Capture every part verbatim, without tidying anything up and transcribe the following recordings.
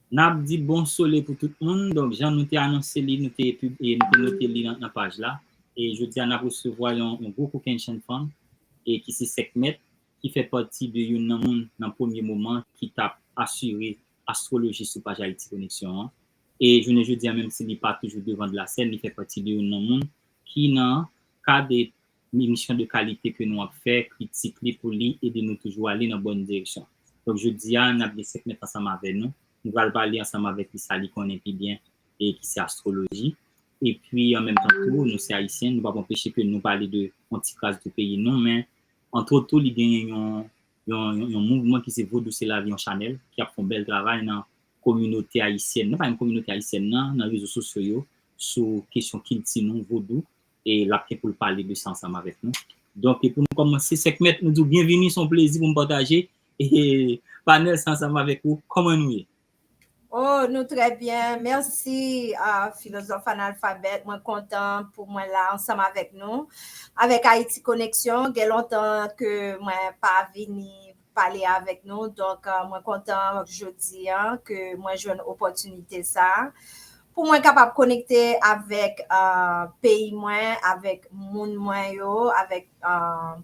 N ap di bon sole pou tout moun. Donk, jan nou te anonse li, nou te, pib- e nou te note li nan, nan paj la. E jodi a, n ap resevwa yon, yon gwo kokenn jèn fanm, e ki se Sekhmet, ki fè pati de youn nan moun nan premye moman ki t ap asire astwoloji sou paj Ayiti Koneksyon an. E jounen jodi a, menm si li pa toujou devan de la sèn, li fè pati de youn nan moun ki nan kad emisyon de kalite ke nou ap fè, kritik li pou li ede nou toujou ale nan bòn direksyon. Donk, jodi a, n ap gen Sekhmet ansanm avè nou. Nou pral pale ansanm avèk li sa li konnen pi byen e ki se astwoloji. Epi, an menm tan tou, nou se Ayisyen, nou p ap anpeche ke nou pale de yon ti kras de peyi nou, men, antwot tou, li genyen yon, yon, yon, yon mouvman ki se Vodou se Lavi, yon chanèl ki ap fè yon bèl travay nan kominote ayisyèn nan, pa menm kominote ayisyèn nan, nan rezo sosyo yo, sou kesyon kilti nou, vodou, e l ap gen pou l pale de sa ansanm avèk nou. Donk, e pou nou kòmanse, Sekhmet, nou di w byenvini, se yon plezi pou m pataje e panèl sa ansanm avèk ou. Kòman nou ye? Oh, nou trè byen. Mèsi, uh, Filozòf Analfabèt. Mwen kontan pou mwen la ansanm avèk nou, avèk Ayiti Koneksyon. Gen lontan ke mwen pa vini pale avèk nou. Donk, uh, mwen kontan jodi a ke mwen jwenn opòtinite sa pou mwen kapab konekte avèk uh, peyi mwen, avèk moun mwen yo, avèk uh,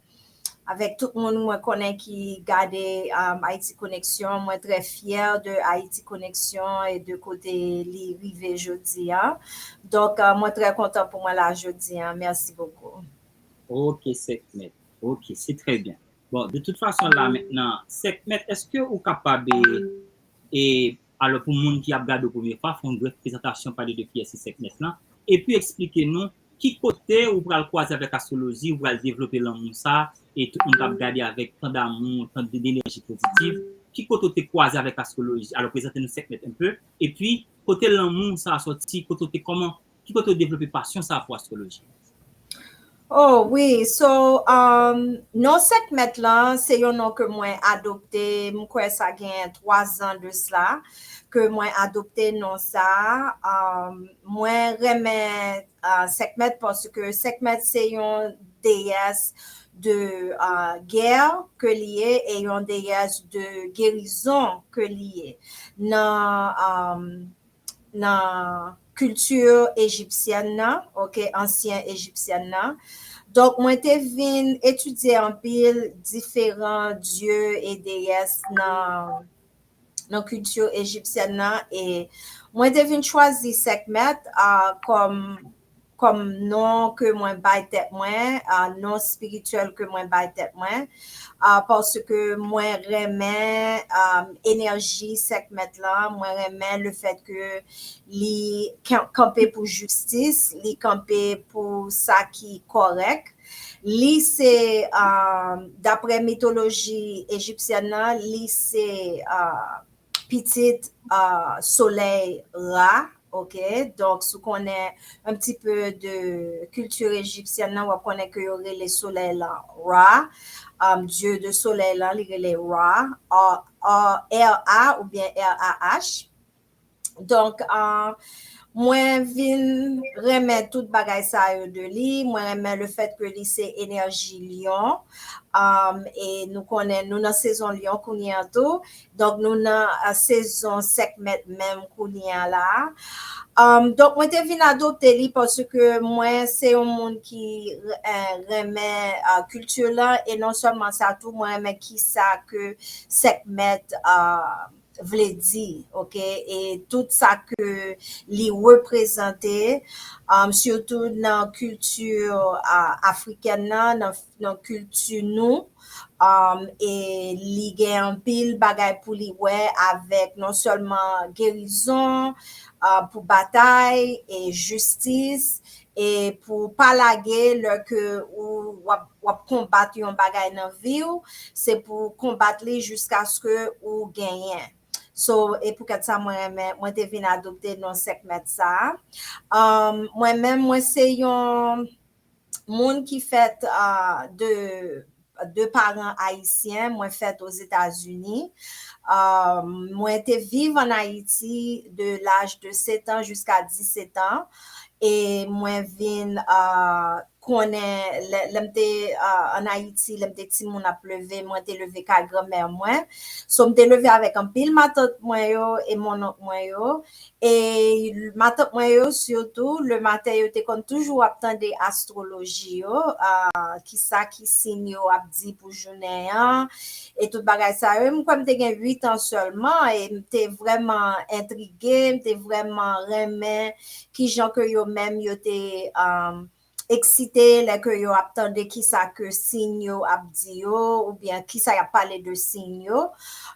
avèk tout moun mwen konnen ki gade um, Ayiti Koneksyon. Mwen trè fyè de Ayiti Koneksyon e de kote li rive jodi a. Donk, uh, mwen trè kontan pou mwen la jodi a. Mèsi bokou. Ok, Sekhmet. Ok, se trè byen. Bon, de tout fason la mentnan, Sekhmet, èske ou kapab e, e alò pou moun ki ap gade w premye fwa, fè yon brèf prezantasyon, pale de kiyès se Sekhmet lan, epi eksplike nou ki kote ou pral kwaze avèk astwoloji, ou pral devlope lanmou sa, e tout moun k ap gade avèk tan damou, tan de, denèji pozitiv, ki kote ou te kwaze avèk astwoloji? Alò, prezante nou Sekhmet enpe, epi kote lanmou sa a sòti, kote ou te kòman, ki kote ou devlope pasyon sa a pou astwoloji? Oh wi, so um, non Sekhmet lan se yon non ke mwen adopte, m kwè sa gen twa zan de sla ke mwen adopte non sa. Um, mwen renmen uh, Sekhmet paske Sekhmet se yon deyès de uh, gè ke li ye e yon deyès de gerizon ke li ye nan um, nan kilti ejipsyèn nan, ok, ansyen ejipsyèn nan. Donk, mwen te vin etidye anpil diferan dye e deyès nan, nan kilti ejipsyèn nan. E mwen te vin chwazi Sekhmet uh, kòm kòm non ke mwen bay tèt mwen, uh, non espirityèl ke mwen bay tèt mwen, uh, paske mwen renmen um, enèji Sekhmet lan, mwen renmen le fèt ke li kanpe pou jistis, li kanpe pou sa ki kòrèk. Li se, um, daprè mitoloji ejipsyèn nan, li se uh, pitit uh, solèy Ra, ok? Donk, si w konnen un petit peu de kilti ejipsyèn nan, w ap konnen ke yo rele solèy lan Ra. Um, dye de solèy lan, li rele Ra, R A oubyen R A H. Donk, uh, mwen vin renmen tout bagay sa yo de li. Mwen renmen le fèt ke li se enèji lyon. Um, e nou konnen nou nan sezon lyon kounye an tou. Donk, nou nan uh, sezon Sekhmet menm kounye an la. Um, donk, mwen te vin adopte li paske mwen se yon moun ki uh, renmen uh, kilti lan e non sèlman sa tou, mwen renmen kisa ke Sekhmet uh, vle di, ok? E tout sa ke li reprezante, um, sitou nan kilti uh, afrikèn nan, nan, nan kilti nou, um, e li gen anpil bagay pou li wè avèk non sèlman gerizon, uh, pou batay e jistis, e pou pa lage lè ke ou w ap w ap konbat yon bagay nan vi w, se pou konbat li jiskaske ou genyen. So, e poukèt sa mwen renmen, mwen te vin adopte non Sekhmet sa. Um, mwen menm, mwen se yon moun ki fèt uh, de de paran ayisyen, mwen fèt Ozetazini. Uh, mwen te viv an Ayiti de laj de sèt an jiska disèt an e mwen vin uh, konnen, lè, lè m te, ah, ann Ayiti, lè m te timoun ap leve, mwen te leve kay granmè mwen. So, m te leve avèk anpil matant mwen yo e mononk mwen yo. E matant mwen yo, sitou, lematen, yo te konn toujou ap tande astwoloji yo, ah, kisa ki siy yo ap di pou jounen an, e tout bagay sa yo. M kwè m te gen uit an sèlman, e m te vrèman entrige, m te vrèman renmen kijan ke yo menm yo te, um, eksite lè ke yo ap tande kisa ke siy yo ap di yo, oubyen kisa y ap pale de siy yo.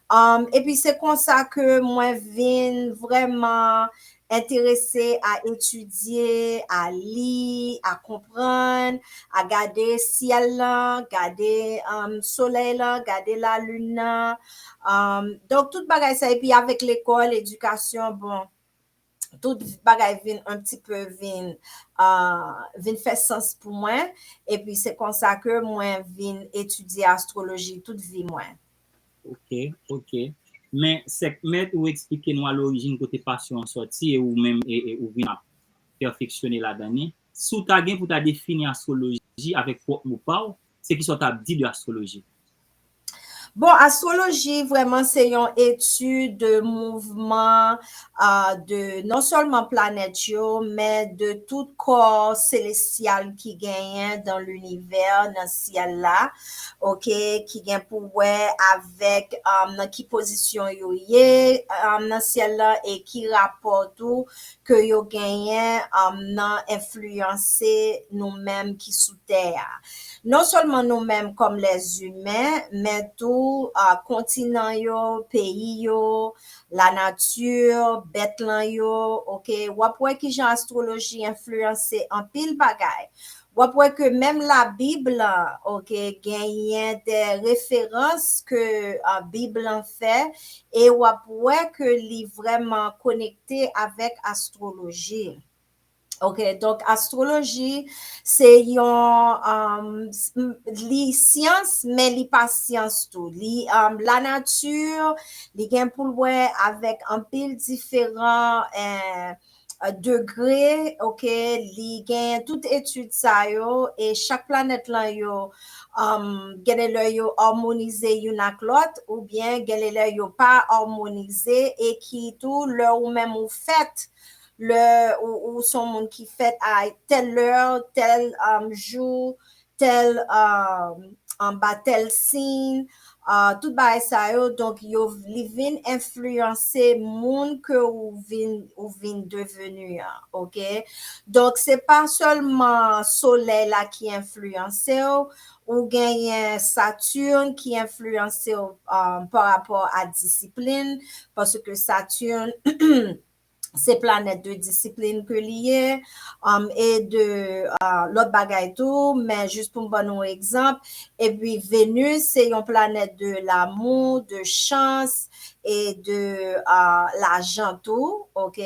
Um, epi se konsa ke mwen vin vrèman enterese a etidye, a li, a konprann, a gade syèl lan, gade, um, solèy lan, gade lalin nan. Um, donk, tout bagay sa, epi avèk lekòl, edikasyon, bon, tout bagay vin un petit peu vin, ah, vin fè sans pou mwen. Epi se konsa ke mwen vin etidye astwoloji tout vi mwen. Ok, ok. Men, Sekhmet, ou eksplike nou a lorijin kote pasyon an sòti e ou menm, e, e ou vin ap pèfeksyone ladan li. Si w ta gen pou ta defini astwoloji avèk pwòp mo pa w, se kisa w t ap di de astwoloji? Bon, astwoloji, vrèman, se yon etid de mouvman, ah, de non sèlman planèt yo, men de tout kò selesyal ki genyen dans l'univers, nan syèl la, ok, ki gen pou wè avèk, um, nan ki pozisyon yo ye, um, nan syèl la, e ki rapò tou ke yo genyen, um, nan enfliyanse nou menm ki sou tè a. Non sèlman nou menm kòm lèzimen, men tou, ah, kontinan yo, peyi yo, lanati, bèt lan yo, ok? W ap wè kijan astwoloji enfliyanse anpil bagay. W ap wè ke menm Labib lan, ok, genyen de referans ke, ah, Bib lan fè, e w ap wè ke li vrèman konekte avèk astwoloji. Ok, donk astwoloji se yon, um, s-, m-, li syans, men li pa syans tou. Li, um, lanati, li gen pou l wè avèk anpil diferan, eh, eh, degre, ok, li gen tout etid sa yo, e chak planèt lan yo, um, gen de lè yo amonize youn ak lòt, oubyen gen de lè yo pa amonize, e ki tou, lè ou menm ou fèt, lè ou, ou se yon moun ki fèt a tèl lè, tèl, um, jou, tèl, um, anba tèl siy, ah, tout bagay sa yo, donk, yo, li vin enfliyanse moun ke ou vin, ou vin deveni an, ok? Donk, se pa sèlman solèy la ki enfliyanse w, ou genyen Saturn ki enfliyanse w, um, pa rapò a disiplin, paske Saturn, se planèt de disiplin ke li ye, um, e de, uh, lòt bagay tou, men jis pou m ban nou egzanp, epi Venus se yon planèt de lamou, de chans, e de, uh, lajan tou, ok?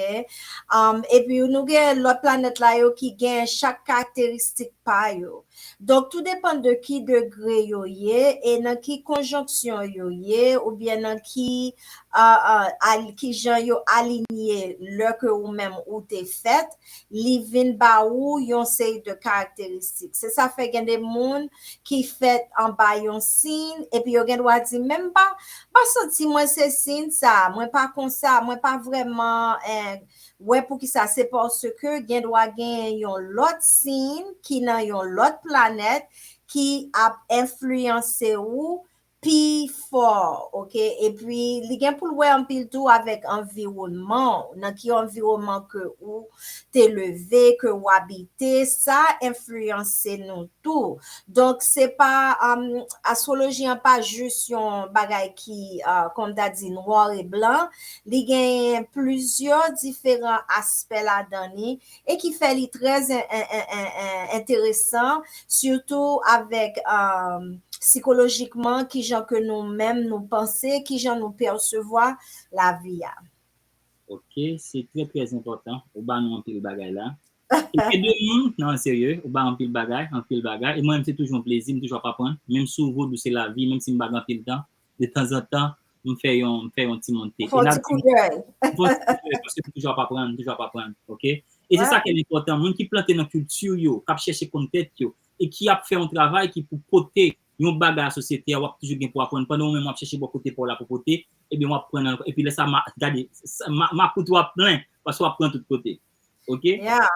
Um, epi nou gen lòt planèt la yo ki gen chak karakteristik pa yo. Donk, tou depann de ki degre yo ye e nan ki konjonksyon yo ye, oubyen nan ki, ah, ah, al-, ki jan yo alinye lè ke ou menm ou te fèt, li vin ba ou yon seri de karakteristik. Se sa fè gen de moun ki fèt anba yon siy, epi yo gen dwa di, "Men m pa, pa santi mwen se siy sa, mwen pa konsa, mwen pa vrèman, eh, wè poukisa." Se paske gen dwa gen yon lòt siy ki nan yon lòt planèt ki ap enfliyanse ou pi fò, ok? Epi, li gen pou l wè anpil tou avèk anviwònman w, nan ki anviwònman ke ou te leve, ke w abite, sa enfliyanse nou tou. Donk, se pa, um, astwoloji an pa jis yon bagay ki, uh, kòm ta di, noir et blanc. Li genyen plizyè diferan aspè ladan li e ki fè li trè en-, en-, en-, en-, en-, enteresan, sitou avèk, um, sikolojikman, kijan ke nou menm nou panse, kijan nou pèsevwa lavi a. Ok, se trè, trè enpòtan. Ou ba nou anpil bagay la. E se de moun, non, serye, ou ba anpil bagay, anpil bagay. E mwen menm, se toujou yon plezi, m toujou ap aprann. Menm si vodou se lavi, menm si m pa gen anpil tan, de tanzantan, m fè yon, m fè yon ti monte. Fè yon ti koudèy. Fè yon ti koudèy, paske m toujou ap aprann, toujou ap aprann, ok? E se sa ki enpòtan, moun ki plante nan kilti yo, k ap chèche konn tèt yo, e ki ap fè yon travay ki pou pote yon bagay a sosyete a, w ap toujou gen pou aprann. Pandan ou menm w ap chèche bò kote pa w la pou pote, ebyen w ap pran nan, epi lè sa, ma, gade, sa, ma, makout ou ap plen, paske w ap pran tout kote. Oke? Yeah.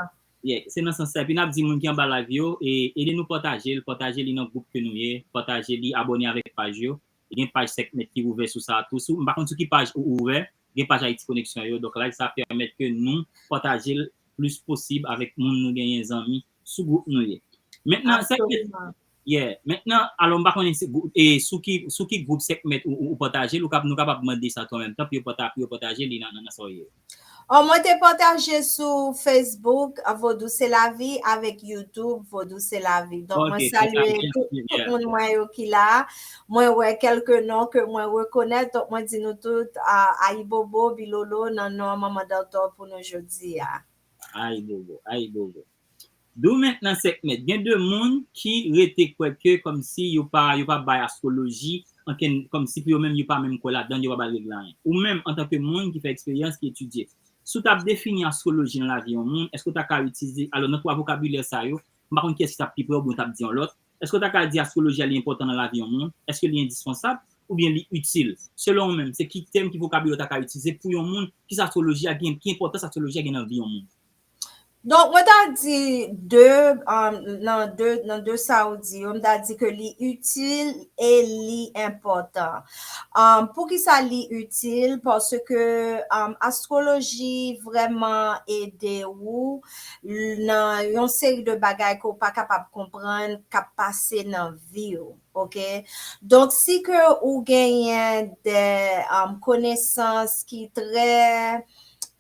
Yeah, se nan sans sa. Epi n ap di moun ki anba live yo, e, ede nou pataje l, pataje li nan gwoup ke nou ye, pataje li, abòne avèk paj yo. Gen paj Sekhmet ki ouvè sou sa tou. Sou, m pa konn sou ki paj ou ouvè, gen paj Haïti Connection yo. Donk, live sa pèmèt ke nou pataje l plis posib avèk moun nou genyen, zanmi, sou gwoup nou ye. Mentnan, Sekhmet, yeah. Mentnan, alò, m pa konnen si gwou-, e, sou ki, sou ki gwoup Sekhmet ou, ou, ou pataje l, ou kap-, nou kapab mande sa tou an menm tan pou yo pata-, pou yo pataje li nan, nan, nan sa w ye. Oh, mwen te pataje sou Facebook, a, Vodou se lavi, avèk YouTube, Vodou se lavi. Donk, mwen salye tout, tout moun mwen yo ki la. Mwen wè kèlke non ke mwen rekonèt. Donk, mwen di nou tout, a, ayibobo, bilolo, nan non Manman Dantò pou nou jodi a. Ayibobo, ayibobo. Dou mentnan, Sekhmet, gen de moun ki rete kwè ke kòmsi yo pa, yo pa bay astwoloji, ankenn, kòmsi pou yo menm, yo pa menm kwè ladan, yo pa bay règ la anyen. Ou menm, antanke moun ki fè eksperyans, ki etidye, si w t ap defini astwoloji nan lavi yon moun, èske w ta ka itilize, alò, nan twa vokabilè sa yo, m pa konn kiyès ki t ap pi pre oubyen w t ap di yon lòt, èske w ta ka di astwoloji a li enpòtan nan lavi yon moun? Èske li endispansab? Oubyen li itil? Selon ou menm, se ki tèm, ki vokabilè w ta ka itilize pou yon moun, kisa astwoloji a gen, ki enpòtans astwoloji a gen nan vi yon moun? Donk, mwen ta di de, um, nan de, nan de sa ou di yo, m ta di ke li itil e li enpòtan. Um, poukisa li itil? Paske, um, astwoloji vrèman ede ou nan yon seri de bagay ke w pa kapab konprann k ap pase nan vi w. Oke? Donk, si ke ou genyen de, um, konesans ki trè,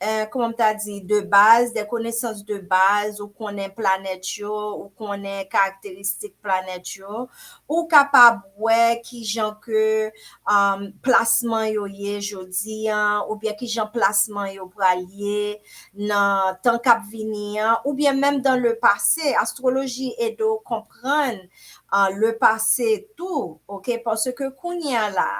eh, kòman m ta di, de baz, de konesans de baz, ou konnen planèt yo, ou konnen karakteristik planèt yo, ou kapab wè kijan ke, um, plasman yo ye jodi an, oubyen kijan plasman yo pral ye nan tan k ap vini an, oubyen menm dans le passé, astwoloji ede w konprann an, le pase tou, oke? Paske kounye a la,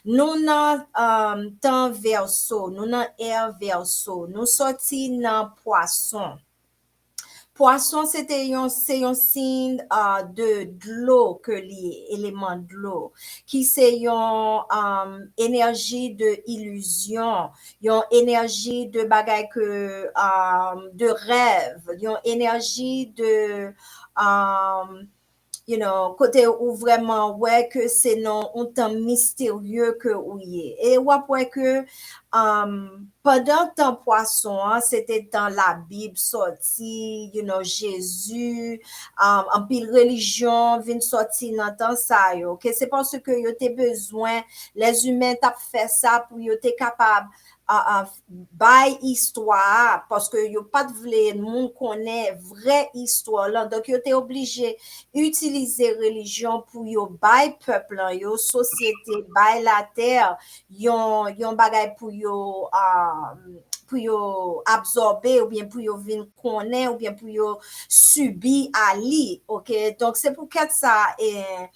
nou nan, um, tan vèso, nou nan è vèso, nou sòti nan pwason. Pwason, se te yon, se yon siy, uh, de dlo ke li ye, eleman dlo, ki se yon, um, enèji de ilizyon, yon enèji de bagay ke, um, de rèv, yon enèji de, um, you know, kote ou vrèman wè ke se nan yon tan misterye ke ou ye. E w ap wè ke, um, pandan tan pwason an, se te tan Labib sòti, you know, Jezi, um, anpil relijyon vin sòti nan tan sa yo. Ke se paske yo te bezwen, lèzimen t ap fè sa pou yo te kapab a, a, bay istwa a, paske yo pa t vle moun konnen vrè istwa lan. Donk, yo te oblije itilize relijyon pou yo bay pèp lan yo, sosyete, bay latè, yon, yon bagay pou yo, a, pou yo absòbe oubyen pou yo vin konnen oubyen pou yo sibi a li, oke? Donk, se poukèt sa, e,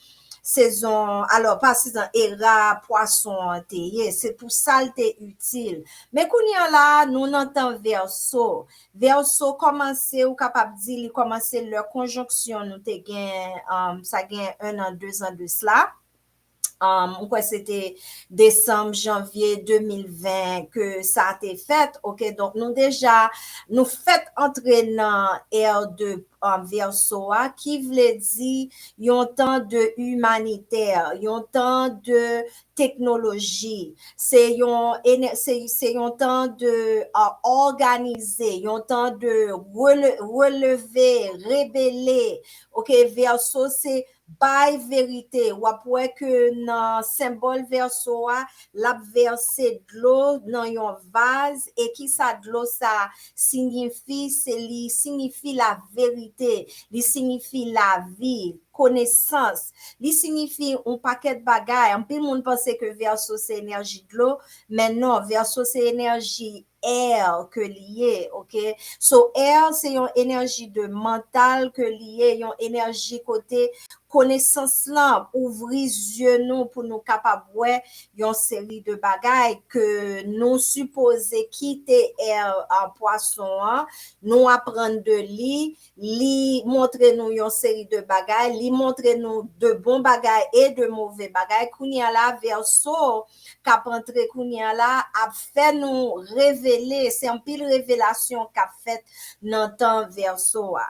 sezon, alò, pa sezon, era pwason an te ye. Se pou sa l te itil. Men kounye a la, nou nan tan vèso. Vèso kòmanse, ou kapab di li kòmanse lè konjonksyon nou te gen, um, sa gen en an, de zan de sla. Um, m kwè se te desanm, janvye de mil ven ke sa te fèt. Oke, donk nou deja, nou fèt antre nan è de, um, vèso a, ki vle di yon tan de imanitè, yon tan de teknoloji. Se yon ene-, se, se yon tan de, uh, òganize, yon tan de rele-, releve, rebele. Oke, vèso se bay verite. W ap wè ke nan senbòl vèso a, l ap vèse dlo nan yon vaz. E kisa dlo sa siyifi? Se li siyifi la verite. Li siyifi lavi. konesans. Li siyifi yon pakèt bagay. Anpil moun panse ke Vèso se enèji dlo, men non, Vèso se enèji air ke li ye, oke? So, air se yon enèji de mantal ke li ye, yon enèji kote konesans lan ouvri zye nou pou nou kapab wè yon seri de bagay ke nou sipoze kite air, a, pwason an, nou aprann de li, li montre nou yon seri de bagay, li montre nou de bon bagay e de move bagay. Kounye a la, Vèso k ap antre kounye a la ap fè nou revele, se anpil revelasyon k ap fèt nan tan Vèso a.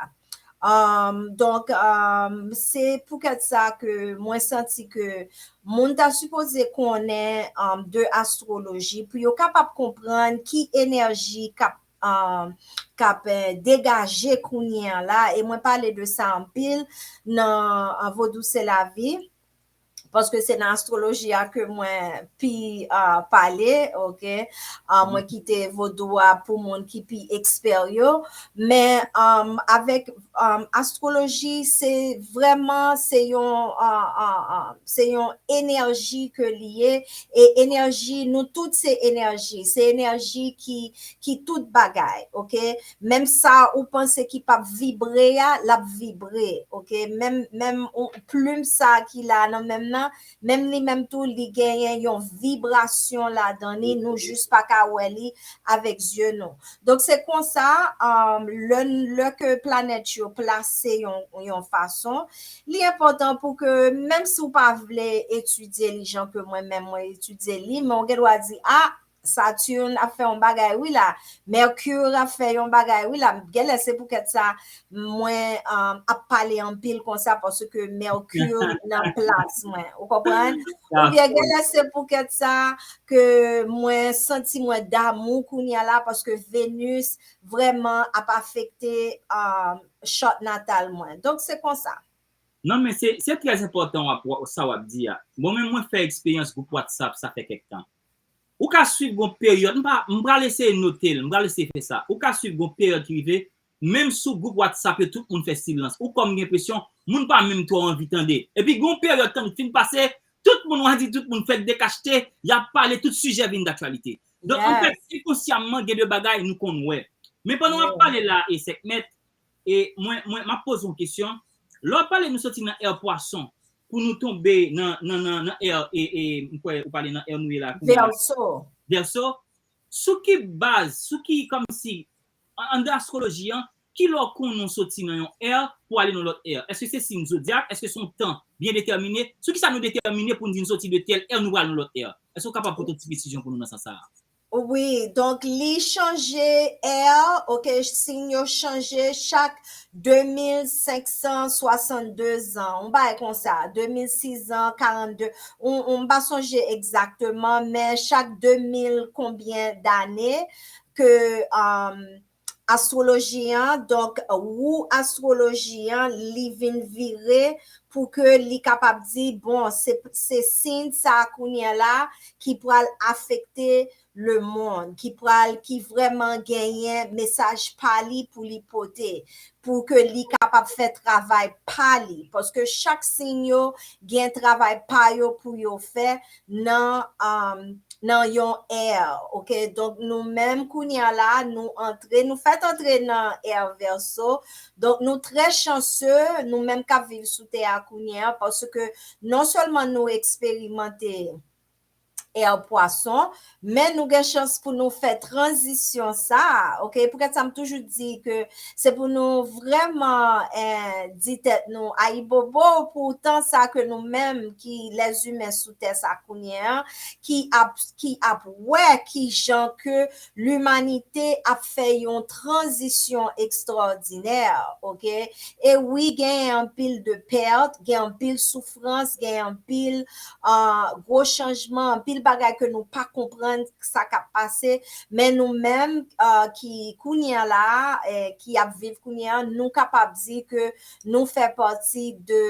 Um, donk, um, se poukèt sa ke mwen santi ke moun ta sipoze konnen, um, de astwoloji pou yo kapab konprann ki enèji k ap, um, k ap, eh, degaje kounye a la. E mwen pale de sa anpil nan, uh, Vodou se lavi. Paske se nan astwoloji a ke mwen pi, ah, pale, oke? Ah, mwen kite vodou a pou moun ki pi ekspè yo. Men, um, avèk, um, astwoloji, se vrèman, se yon, ah, ah, ah, se yon enèji ke li ye. E enèji, nou tout se enèji. Se enèji ki, ki tout bagay, oke? Menm sa ou panse ki p ap vibre a, l ap vibre, oke? Menm, menm yon plim sa ki la nan men m nan, menm li menm tou, li genyen yon vibrasyon ladan li, nou jis pa ka wè li avèk zye nou. Donk, se konsa, um, lè, lè ke planèt yo plase yon, yon fason, li enpòtan pou ke, menm si w pa vle etidye li jan ke mwen menm mwen etidye li, men w gen dwa di, a, Saturn ap fè yon bagay wi la, Mercure ap fè yon bagay wi la. Genlè se poukèt sa mwen, um, ap pale anpil konsa, paske Mercure nan plas mwen. Ou konprann? Oubyen genlè se poukèt sa ke mwen santi mwen damou kounye a la, paske Venus vrèman ap afekte, um, chart natal mwen. Donk, se konsa. Non, men se, se trè enpòtan w ap, w, sa w ap di a. Bon, men mwen fè eksperyans gwoup WhatsApp, sa fè kèk tan. Ou ka swiv gon peryòd, m pa, m pral eseye note l, m pral eseye fè sa. Ou ka swiv gon peryòd ki rive, menm sou gwoup WhatsApp yo, tout moun fè silans. Ou kòm gen enpresyon, moun pa menm twò anvi tande. Epi gon peryòd tan fin pase, tout moun, w a di tout moun fèk dekachte, y ap pale, tout sijè vin daktyalite. Donk, anfèt, enkonsyamman, gen de bagay nou konn wè. Men pandan w ap pale la, e Sekhmet, e mwen, mwen, m ap poze yon kesyon. Lè w ap pale, nou soti nan ère pwason, pou nou tonbe nan, nan, nan, nan ère, e, e, m kwè ou pale nan ère nou ye la kounye a. Vèso. Vèso. Sou ki baz, sou ki, kòmsi, an, anndan astwoloji an, ki lè w konnen w soti nan yon ère pou ale nan lòt ère? Èske se siy zodyak? Èske se yon tan byen detèmine? Sou ki sa nou detèmine pou n di n soti de tèl ère, nou pral nan lòt ère? Èske w kapab pote yon ti presizyon pou nou nan sans sa a? Wi, donk li chanje ère, oke, siy yo chanje chak de mil senk san swasann de zan, yon bagay konsa, de mil sis san karannde, m pa sonje egzakteman, men chak de mil konbyen dane ke, um, astwoloji an, donk, wou astwoloji an, li vin vire pou ke li kapab di, bon, se, se siy sa kounye a la ki pral afekte lemonn, ki pral, ki vrèman genyen mesaj pa li pou li pote, pou ke li kapab fè travay pa li, paske chak siy yo gen travay pa yo pou yo fè nan, um, nan yon ère, oke? Donk, nou menm kounye a la, nou antre, nou fèk antre nan ère Vèso. Donk, nou trè chanse, nou menm k ap viv sou tè a kounye a, paske non sèlman nou eksperimante ère pwason, men nou gen chans pou nou fè tranzisyon sa a, oke? Poukèt sa m toujou di ke se pou nou vrèman, eh, di tèt nou ayibobo pou tan sa ke nou menm ki lèzimen sou tè sa kounye a, ki ap, ki ap wè ki jan ke limanite ap fè yon tranzisyon ekstraòdinè, oke? E wi, genyen anpil de pèt, gen anpil soufrans, gen anpil, ah, gwo chanjman, anpil bagay ke nou pa konprann sa k ap pase, men nou menm, ah, ki kounye a la, eh, ki ap viv kounye a, nou kapab di ke nou fè pati de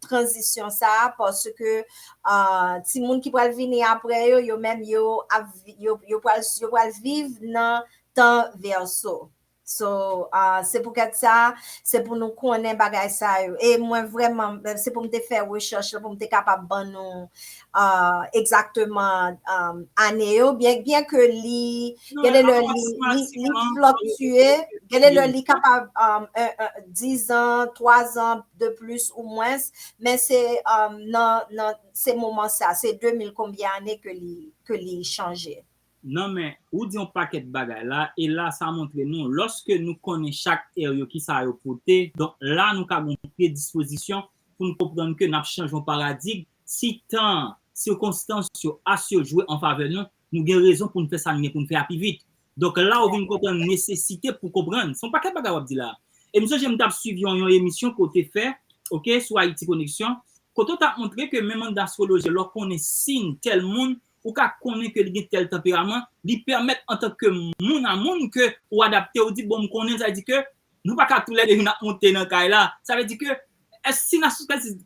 tranzisyon sa a, paske, ah, timoun ki pral vini apre yo, yo menm yo ap vi-, yo, yo pral, yo pral viv nan tan Vèso. So, uh, se pou kèt sa, se pou nou konnen bagay sa yo. E mwen vrèman, se pou m te fè rechèch la, pou m te kapab ban nou uh, egzakteman um, ane yo, byen, byen ke li, gen de lè li, li, li fluctue, gen de lè li kapab um, un, un, dix ans, trois ans de plus ou moins, men se um, nan, nan se moman sa, se de mil konbyen ane ke li, ke li chanje. Non, men ou di yon pakèt bagay la, e la sa montre nou, lòske nou konnen chak è yo ki sa yo pote, donk la nou ka gen yon predispozisyon pou nou konprann ke n ap chanje yon paradig, si tan, sikonstans yo, as yo jwe an favè nou, nou gen rezon pou n fè sa n gen pou n fè a pi vit. Donk la ou vin konprann nesesite pou konprann. Se yon pakèt bagay w ap di la. E m sonje m t ap swiv yon, yon emisyon ke w te fè, oke, sou Ayiti Koneksyon, kote w t ap montre ke menm anndan astwoloji, lè w konnen siy tèl moun, ou ka konnen ke li gen tèl tanperaman, li pèmèt antanke moun a moun ke ou adapte, ou di, bon, m konnen, sa vle di ke nou pa ka toulède vin ap monte nan kay la. Sa vle di ke, èske si n ap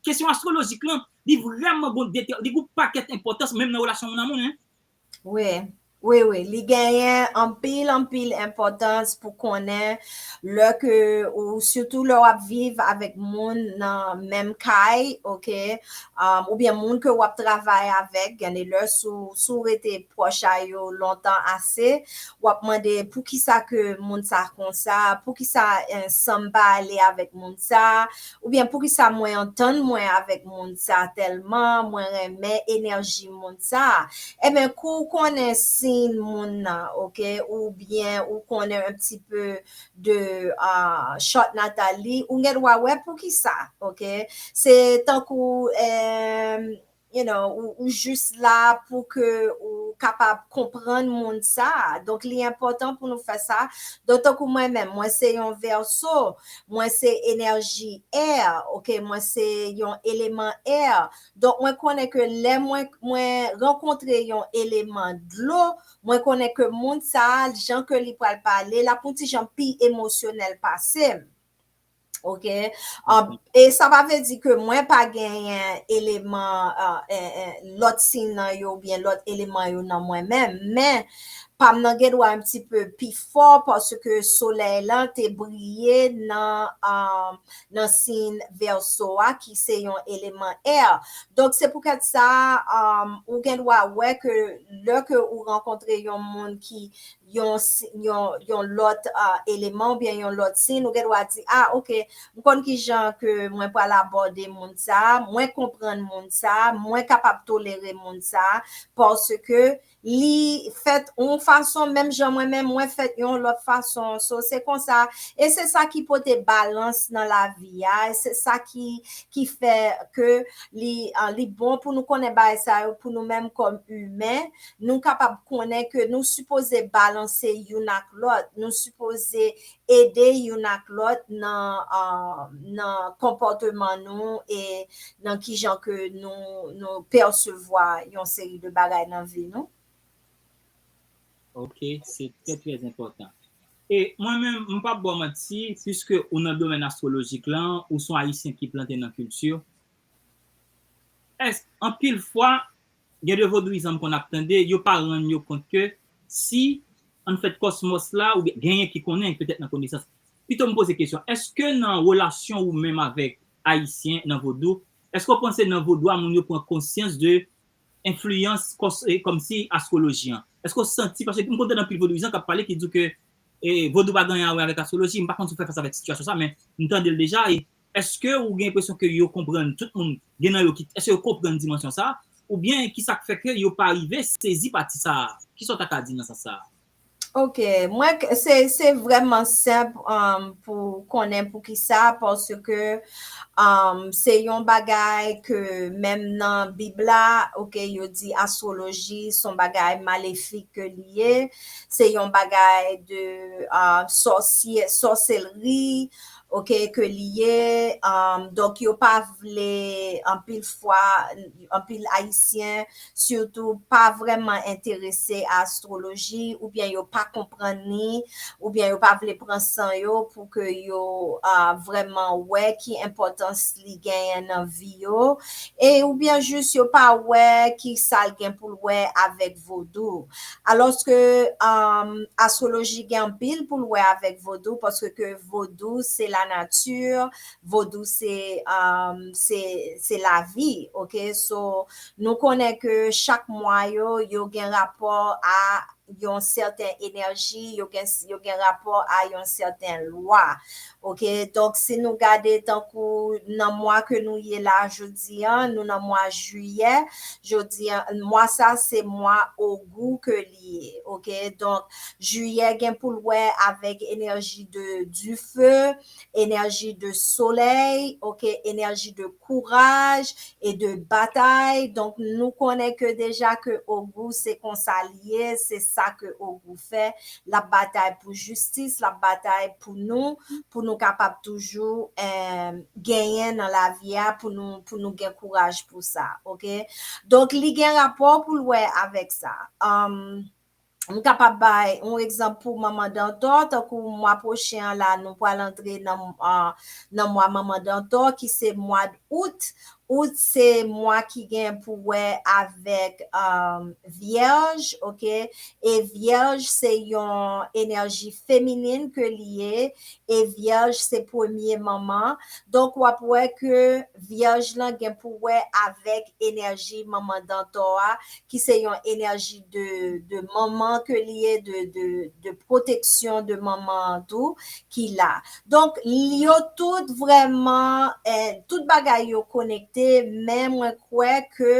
kesyon astwolojik lan, li vrèman gon dete, li gon pakèt enpòtans menm nan relasyon moun a moun, en. Wi, wi, wi. Li genyen anpil, anpil enpòtans pou konnen lè ke ou, sitou lè w ap viv avèk moun nan menm kay, oke, um, oubyen moun ke w ap travay avèk, gen de lè si w, si w rete pwòch a yo lontan ase, w ap mande poukisa ke moun sa konsa, poukisa eh, san m pa ale avèk moun sa, oubyen poukisa mwen antann mwen avèk moun sa tèlman, mwen renmen enèji moun sa. Ebyen, kou w konnen siy moun nan, oke, oubyen ou konnen un petit peu de uh, chart natal li, ou gen dwa wè poukisa, oke. Se tankou eh, you know, ou, ou jis la pou ke ou kapab konprann moun sa. Donk, li enpòtan pou nou fè sa. Donk, tankou mwen menm, mwen se yon vèso, mwen se enèji air, oke, mwen se yon eleman air. Donk, mwen konnen ke lè mwen, mwen rankontre yon eleman dlo, mwen konnen ke moun sa, jan ke li pral pale, l ap yon ti jan pi emosyonèl pase m. Oke. Um, e sa pa vle di ke mwen pa genyen eleman, uh, eh, eh, lòt siy nan yo oubyen lòt eleman yo nan mwen menm, men pa m nan gen dwa un petit peu pi fò paske solèy lan te briye nan, um, nan siy vèso a ki se yon eleman air. Donk, se poukèt sa, um, ou gen dwa wè ke lè ke ou rankontre yon moun ki yon, yon, yon lòt uh, eleman oubyen yon lòt siy, ou gen dwa di, ah, oke, m konn ki jan ke mwen pral abòde moun sa, mwen konprann moun sa, mwen kapab tolere moun sa, paske li fèt yon fason, menm jan mwen menm, mwen fèt yon lòt fason. So, se konsa, e se sa ki pote balans nan lavi a, e se sa ki, ki fè ke li, uh, li bon pou nou konnen bagay sa yo, pou nou menm kòm imen, nou kapab konnen ke nou sipoze balanse youn ak lòt, nou sipoze ede youn ak lòt nan, uh, nan konpòteman nou e nan kijan ke nou, nou pèsevwa yon seri de bagay nan vi nou. Ok, se trè, trè enpòtan. E mwen menm, m p ap ba w manti, piske ou nan domèn astwolojik lan, ou se yon Ayisyen ki plante nan kilti, èske anpil fwa, gen de vodouyizan m konn ap tande, yo pa rann yo kont ke si, anfèt, kòsmòs la, oubyen genyen ki konnen, petèt nan konesans, pito m poze kesyon, èske nan relasyon ou menm avèk Ayisyen nan vodou, èske w panse nan vodou a, moun yo pran konsyans de enfliyans kòmsi astwoloji an? Èske w santi, paske m konn tande anpil vodouyizan k ap pale ki di w ke e, vodou pa gen anyen a wè avèk astwoloji, m pa konn si w fè fas avèk sitiyasyon sa, men m tande l deja, e èske ou gen enpresyon ke yo konprann, tout moun, gen nan yo ki, èske yo konprann dimansyon sa, oubyen ki sa k fè ke yo pa rive sezi pati sa a? Kisa w ta ka di nan sans sa a? Ok, mwen, se, se vrèman senp um, pou konnen poukisa, paske um, se yon bagay ke menm nan Bib la, ok, yo di astwoloji se yon bagay malefik ke li ye, se yon bagay de uh, sòsye, sòselri, ok, ke li ye. Um, donk, yo pa vle anpil fwa, anpil Ayisyen, sitou pa vrèman enterese a astwoloji, oubyen yo pa konprann li, oubyen yo pa vle pran san yo pou ke yo uh, vrèman wè ki enpòtans li genyen nan vi yo, e oubyen jis yo pa wè ki sa l gen pou l wè avèk vodou. Alòske, um, astroloji gen anpil pou l wè avèk vodou, paske ke vodou se la nature, vodou se, um, se, se lavi, ok? So, nou konnen ke chak mwa yo, yo gen rapò a yon sèten enèji, yo gen, yo gen rapò a yon sèten lwa. Ok, donk si nou gade tankou nan mwa ke nou ye la jodi an, nou nan mwa jiyè, jodi an, mwa sa se mwa Ogou ke li ye. Ok, donk jiyè gen pou l wè avèk enèji de dife, enèji de solèy, ok, enèji de kouraj e de batay. Donk, nou konnen ke deja ke Ogou se konsa li ye, se sa ke Ogou fè. L ap batay pou jistis, l ap batay pou nou, pou nou kapab toujou, eh, genyen nan lavi a, pou nou, pou nou gen kouraj pou sa, ok? Donk, li gen rapò pou l wè avèk sa. Um, m kapab bay yon egzanp pou Manman Dantò, tankou mwa pwochen an la, nou pral antre nan, ah, nan mwa Manman Dantò, ki se mwa d out. Out se mwa ki gen pou wè avèk, um, Vyèj, ok? E Vyèj se yon enèji feminin ke li ye, e Vyèj se premye manman. Donk, w ap wè ke Vyèj lan gen pou wè avèk enèji Manman Dantò a, ki se yon enèji de, de manman ke li ye, de, de, de pwoteksyon de manman an tou, ki la. Donk, yo tout vrèman, eh, tout bagay yo konekte, men mwen kwè ke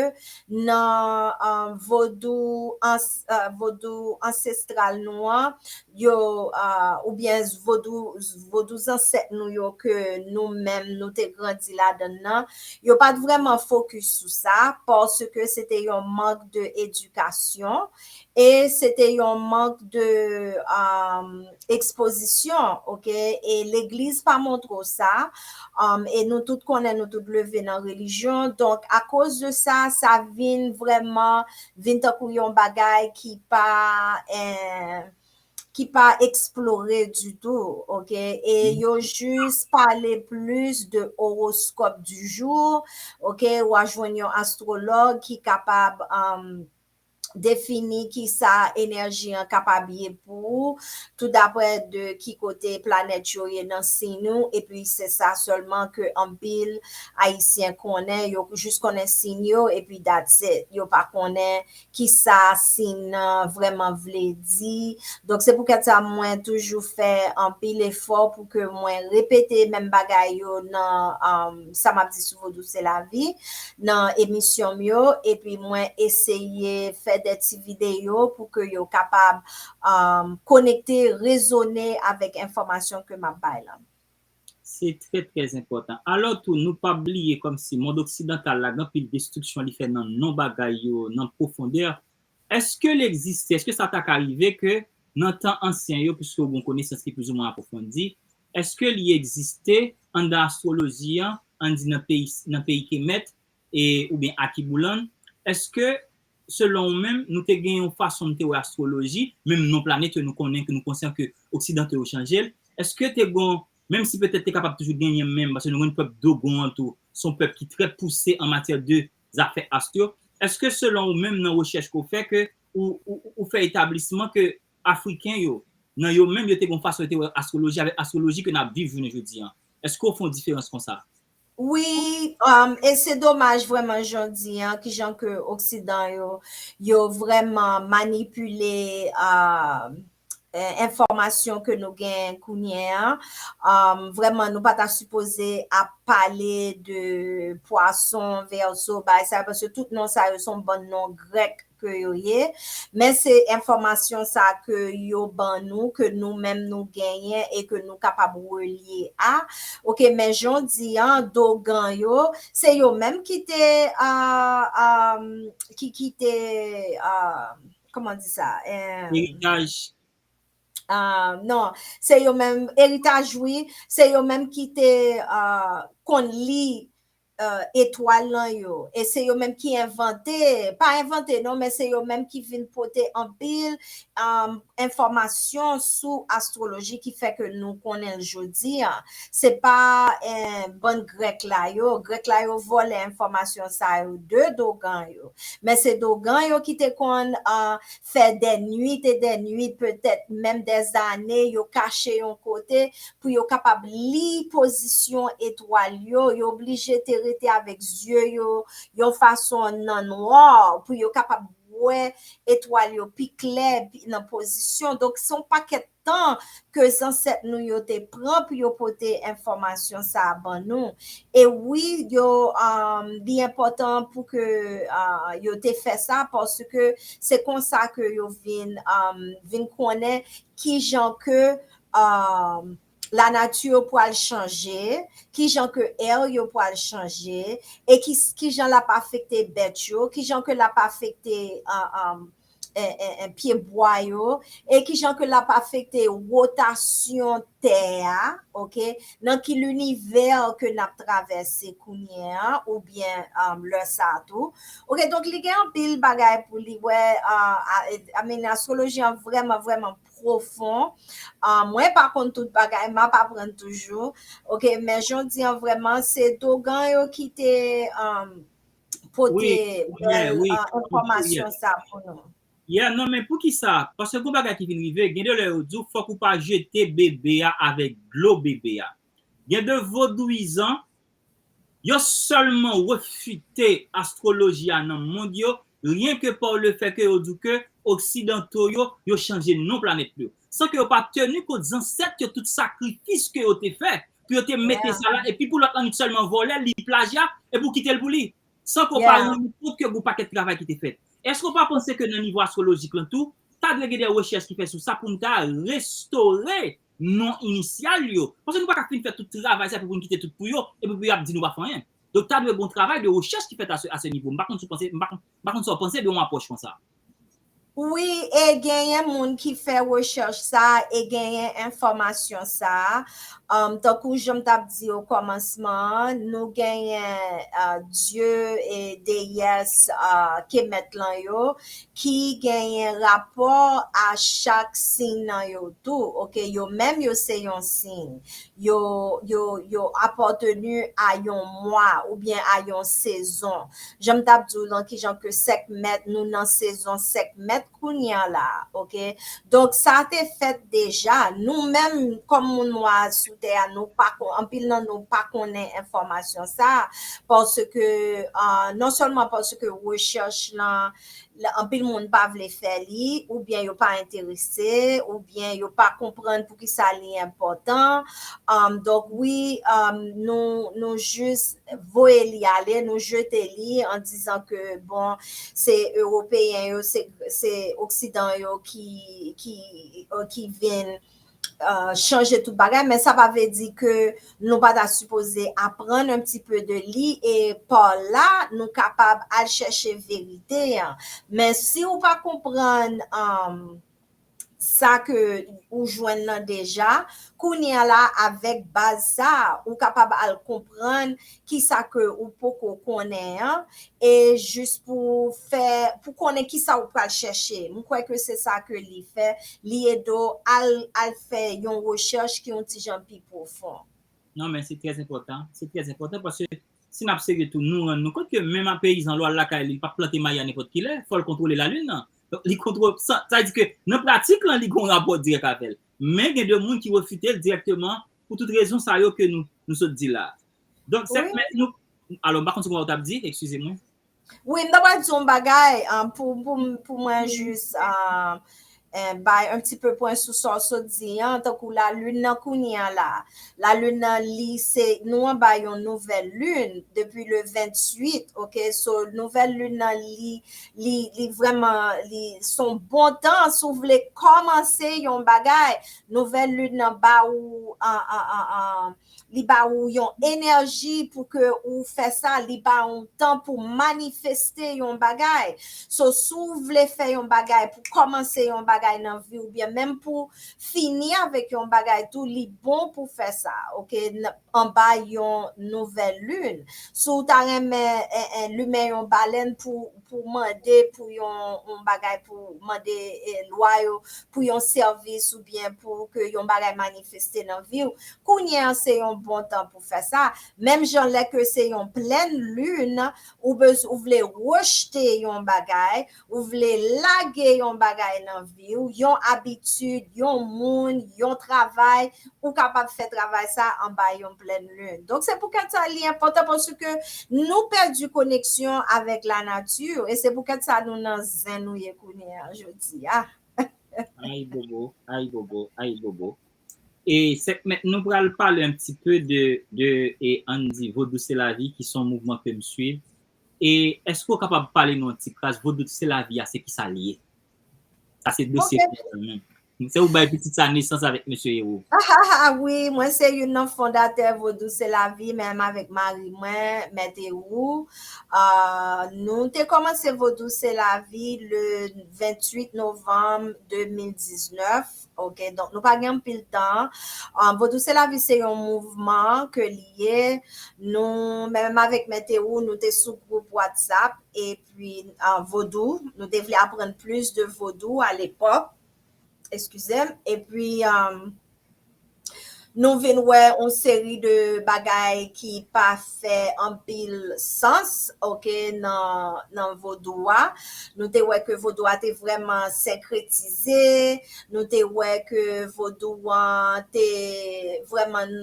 nan, eh, vodou ans-, eh, vodou ansestral nou an, yo, ah, oubyen vodou, vodou zansèt nou yo ke nou menm nou te grandi ladan l nan, yo pa t vrèman fokis sou sa, paske se te yon mank de edikasyon e se te yon mank de, um, ekspozisyon, ok? E legliz pa montre w sa, um, e nou tout konnen, nou tout leve nan relijyon. Donk, akoz de sa, sa vin vrèman, vin tankou yon bagay ki pa, eh, ki pa eksplore ditou, ok? E yo jis pale plis de horoscope du jour, ok? W a jwenn yon astwològ ki kapab, um, defini ki sa enèji an kapab ye pou ou, tou daprè de ki kote planèt yo ye nan siy nou, epi se sa sèlman ke anpil Ayisyen konnen, yo jis konnen siy yo, epi that's it. Yo pa konnen ki sa siy nan vrèman vle di. Donk, se poukèt sa mwen toujou fè anpil efò pou ke mwen repete menm bagay yo nan, um, sa m ap di sou vodou se lavi, nan emisyon m yo, epi mwen eseye fè de ti videyo pou ke yo kapab, um, konekte, rezone avèk enfòmasyon ke m ap bay la. Se trè, trè enpòtan. Alò tou, nou pa bliye kòmsi mond oksidantal la, gen anpil destriksyon li fè nan non bagay yo, nan pwofondè. Èske l egziste, èske sa ta ka rive ke nan tan ansyen yo, piske w gen yon konesans ki plizoumwen apwofondi, èske li egziste anndan astwoloji an, ann di nan peyi, nan peyi Kemet, e, oubyen Akiboulan, èske, selon ou menm, nou te gen yon fason nou te wè astwoloji, menm non planèt yo nou konnen, ke nou konsyan ke oksidanto yo chanje l, èske te gon, menm si petèt te kapab toujou genyen menm, paske nou gen pèp Dogon an tou, se yon pèp ki trè pouse an matyè de zafè astro, èske selon ou menm nan rechèch ke w fè ke ou, ou, ou fè etablisman ke Afriken yo, nan yo menm yo te gen yon fason yo te wè astwoloji avèk astwoloji ke n ap viv jounen jodi an? Èske w fè yon diferans konsa? Wi, um, e se domaj vrèman jan w di an, kijan ke Oksidan yo, yo vrèman manipile, um, eh, enfòmasyon ke nou gen kounye a. Um, vrèman, nou pa ta sipoze ap pale de pwason, vèso, bagay sa yo, paske tout non sa yo se yon bann non grèk ke yo ye, men se enfòmasyon sa ke yo ban nou, ke nou menm nou genyen e ke nou kapab relye a. Ok, men jan w di an, Dogon yo, se yo menm ki te, ah, ah, ki, ki te, ah, kòman di sa? Eh, eritaj. Ah, non, se yo menm, eritaj, wi, se yo menm ki te, ah, konn li etwal lan yo. E se yo menm ki envante, pa envante non, men se yo menm ki vin pote anpil enfòmasyon sou astwoloji ki fè ke nou konnen l jodi a. Se pa bann Grèk la yo. Grèk la yo vòlè enfòmasyon sa yo de Dogan yo. Men se Dogan yo ki te konn fè des nuits et des nuits, petèt menm des années, yo kache yon kote pou yo kapab li pozisyon etwal yo. Yo oblije te rete avèk zye yo yon fason nan nwa pou yo kapab wè etwal yo pi klè nan pozisyon. Donk, se yon pakèt tan ke zansèt nou yo te pran pou yo pote enfòmasyon sa a ban nou. E wi, yo, um, li enpòtan pou ke uh, yo te fè sa, paske se konsa ke yo vin, um, vin konnen ki jan ke um, lanati yo pral chanje, ki jan ke air yo pral chanje, e ki, ki jan l ap afekte bèt yo, ki jan ke l ap afekte uh, um, en, en, en, pye bwa yo, e ki jan ke l ap afekte wotasyon tè a, oke, nan ki linivè ke n ap travèse kounye a, oubyen um, lè sa a tou. Oke, donk li gen anpil bagay pou li wè, uh, I mean, astwoloji an vrèman, vrèman pwofon. Uh, mwen pa konn tout bagay, m ap aprann toujou. Oke, men jodi an vrèman, se Dogan yo ki te um, pote enfòmasyon sa pou nou. Yeah, non, men poukisa? Paske gon bagay ki vin rive, gen de lè yo di w fòk ou pa jete bebe a avèk dlo bebe a. Gen de vodouyizan, yo sèlman refite astwoloji a nan mond yo, ryen ke pa le fè ke yo di ke oksidanto yo, yo chanje non planèt yo. San ke yo pa teni kont zansèt yo, tout sakrifis ke yo te fè, pou yo te mete sa la, epi pou lòt lan sèlman vòlè, li plajya, epi w kite l pou li. San ke w pa rann ou kont ke gon pakèt travay ki te fèt. Èske w pa panse ke nan nivo astwolojik lan tou, ta dwe gen de rechèch ki fèt sou sa pou n ta restore non inisyal yo? Paske nou pa ka fin fè tout travay sa epi pou n kite tout pou yo, epi pou y ap di nou pa fè anyen. Donk, ta dwe gon travay de rechèch ki fèt a se, a se nivo. M pa konn si w panse, m pa konn, m pa konn sa w panse de yon apwòch konsa. Wi, e genyen moun ki fè rechèch sa, e genyen enfòmasyon sa. Um, tankou jan m t ap di o kòmansman an, nou genyen uh, dye e deyès uh, Kemet lan yo ki genyen rapò a chak siy nan yo tou. Oke, yo menm yo se yon siy. Yo, yo, yo apateni a yon mwa oubyen a yon sezon. Jan m t ap di w lan, kijan ke Sekmet, nou nan sezon Sekmet kounye a la, oke? Donk, sa te fèt deja. Nou menm, kòm moun nwa sou tè a, nou pa kon, anpil nan nou pa konnen enfòmasyon sa a, paske, uh, non sèlman paske rechèch lan, anpil moun pa vle fè li, oubyen yo pa enterese, oubyen yo pa konprann poukisa li enpòtan. Um, donk, wi, um, nou, nou jis voye li ale, nou jete li an dizan ke, bon, se Ewopeyen yo, se, se Oksidan yo ki, ki, ki vin uh, chanje tout bagay, men sa pa vle di ke nou pa ta sipoze aprann un petit peu de li, e pa la, nou kapab al chèche verite an. Men si ou pa konprann um, sa ke ou jwenn nan deja, kounye a la, avèk baz sa, ou kapab al konprann kisa ke ou poko konnen an, e jis pou fè, pou konnen kisa ou pral chèche. M kwè ke se sa ke li fè, li ede w al, al fè yon rechèch ki yon ti jan pi pwofon. Non, men se trè enpòtan, se trè enpòtan paske si n ap serye tou, nou rann nou kont ke menm a peyizan, lè w al lakay li, li p ap plante mayi a nenpòt ki lè, fò l kontwole lalin nan. Donk, li kontwole, sa, sa vle di ke nan pratik lan, li gen yon rapò dirèk avè l. Men gen de moun ki refite l dirèkteman pou tout rezon sa yo ke nou, nou sot di la. Donk, sèt mèt nou, alò, m pa konn si w t ap di, eskize mwen. Wi, m ta pral di yon bagay um, pou, pou, pou mwen jis um, eh, bay un petit peu pwen sou sa w sot di an, tankou lalin nan kounye a la. Lalin nan li se, nou anba yon nouvèl lin depi le venntuit, oke? So, nouvèl lin nan li, li, li vrèman, li se yon bon tan si w vle kòmanse yon bagay. Nouvèl lin nan ba ou an, an, an, an, li ba ou yon enèji pou ke ou fè sa, li ba ou tan pou manifeste yon bagay. So, si w vle fè yon bagay, pou kòmanse yon bagay, bagay nan vi, oubyen menm pou fini avèk yon bagay tou, li bon pou fè sa, oke, anba yon nouvèl lin. Si w ta renmen limen yon balèn pou, pou mande pou yon, yon bagay, pou mande lwa yo, pou yon sèvis oubyen pou ke yon bagay manifeste nan vi w, kounye a se yon bon tan pou fè sa. Menm jan lè ke se yon plèn lin, ou, bez, ou vle rejte yon bagay, ou vle lage yon bagay nan vi w, yon abitid, yon moun, yon travay, ou kapab fè travay sa anba yon plèn lin. Donk, se poukèt sa li enpòtan paske nou pèdi koneksyon avèk lanati, e se poukèt sa nou nan zen nou ye kounye a jodi a. Ay bobo, ay bobo, ay bobo. E sèk mèt nou pral pale un petit peu de, de e ann di Vodou se lavi ki se yon mouvman ke m swiv. E èske w kapab pale nou yon ti kras Vodou se lavi a, se ki sa l ye? Sa se dosye ki la menm. Se ou bay pitit sa nesans avèk mesye Ero. Ah, wi, mwen se youn nan fondatè Vodou se lavi, menm avèk mari mwen, mèt Ero. Uh, nou te kòmanse Vodou se lavi le venntuit novanm de mil diznèf. Ok, donk nou pa gen anpil tan. Uh, Vodou se lavi se yon mouvman ke li ye. Nou, menm avèk mèt Ero, nou te sou gwoup WhatsApp epi uh, Vodou. Nou te vle aprann plis de Vodou a lepòk. Eskize m. Epi, um, nou vin wè yon seri de bagay ki pa fè anpil sans, ok, nan, nan vodou a. Nou te wè ke vodou a te vrèman senkretize, nou te wè ke vodou an te vrèman,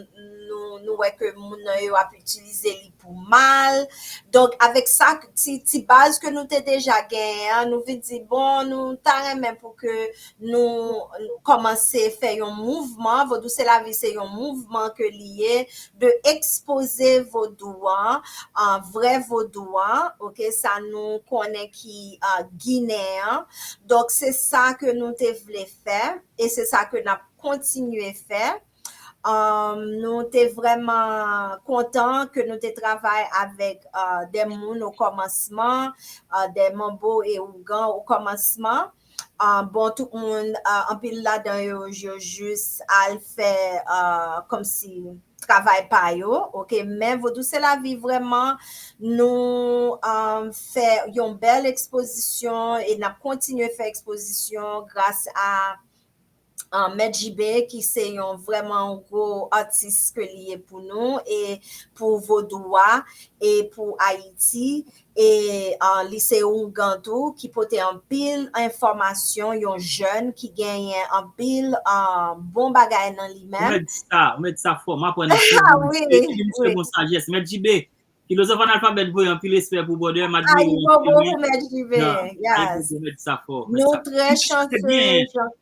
nou, nou wè ke moun nan yo ap itilize li pou mal. Donk, avèk sa, ti, ti baz ke nou te deja genyen an, nou vin di, bon, nou ta renmen pou ke nou kòmanse fè yon mouvman. Vodou se lavi se yon mouvman ke li ye, de ekspoze vodou an, vrè vodou an, ok, sa nou konnen ki ginen an. Donk, se sa ke nou te vle fè, e se sa ke n ap kontinye fè. Um, nou te vrèman kontan ke nou te travay avèk uh, de moun o kòmansman, uh, de manbo e ougan o kòmansman. Uh, bon, tout moun, uh, anpil ladan yo, yo jis al fè uh, kòmsi travay pa yo, ok? Men Vodou se lavi vrèman nou um, fè yon bèl ekspozisyon e n ap kontinye fè ekspozisyon gras a uh, Mèt Jibe, ki se yon vrèman gwo atis ke li ye pou nou, e pou vodou a, e pou Ayiti, e uh, li se oungan tou, ki pote anpil enfòmasyon, yon jèn ki genyen anpil uh, bon bagay nan li menm. Ou mèt di sa, ou mèt di sa fò, m aprann anpil. Ah, wi, e ki di misye bon sajès. Mèt Jibe, Filozof analfabèt voye anpil respè pou brother, m admire l. Ayibobo pou Mèt Jibe. Ayibobo, mèt sa fò. Nou trè chanse.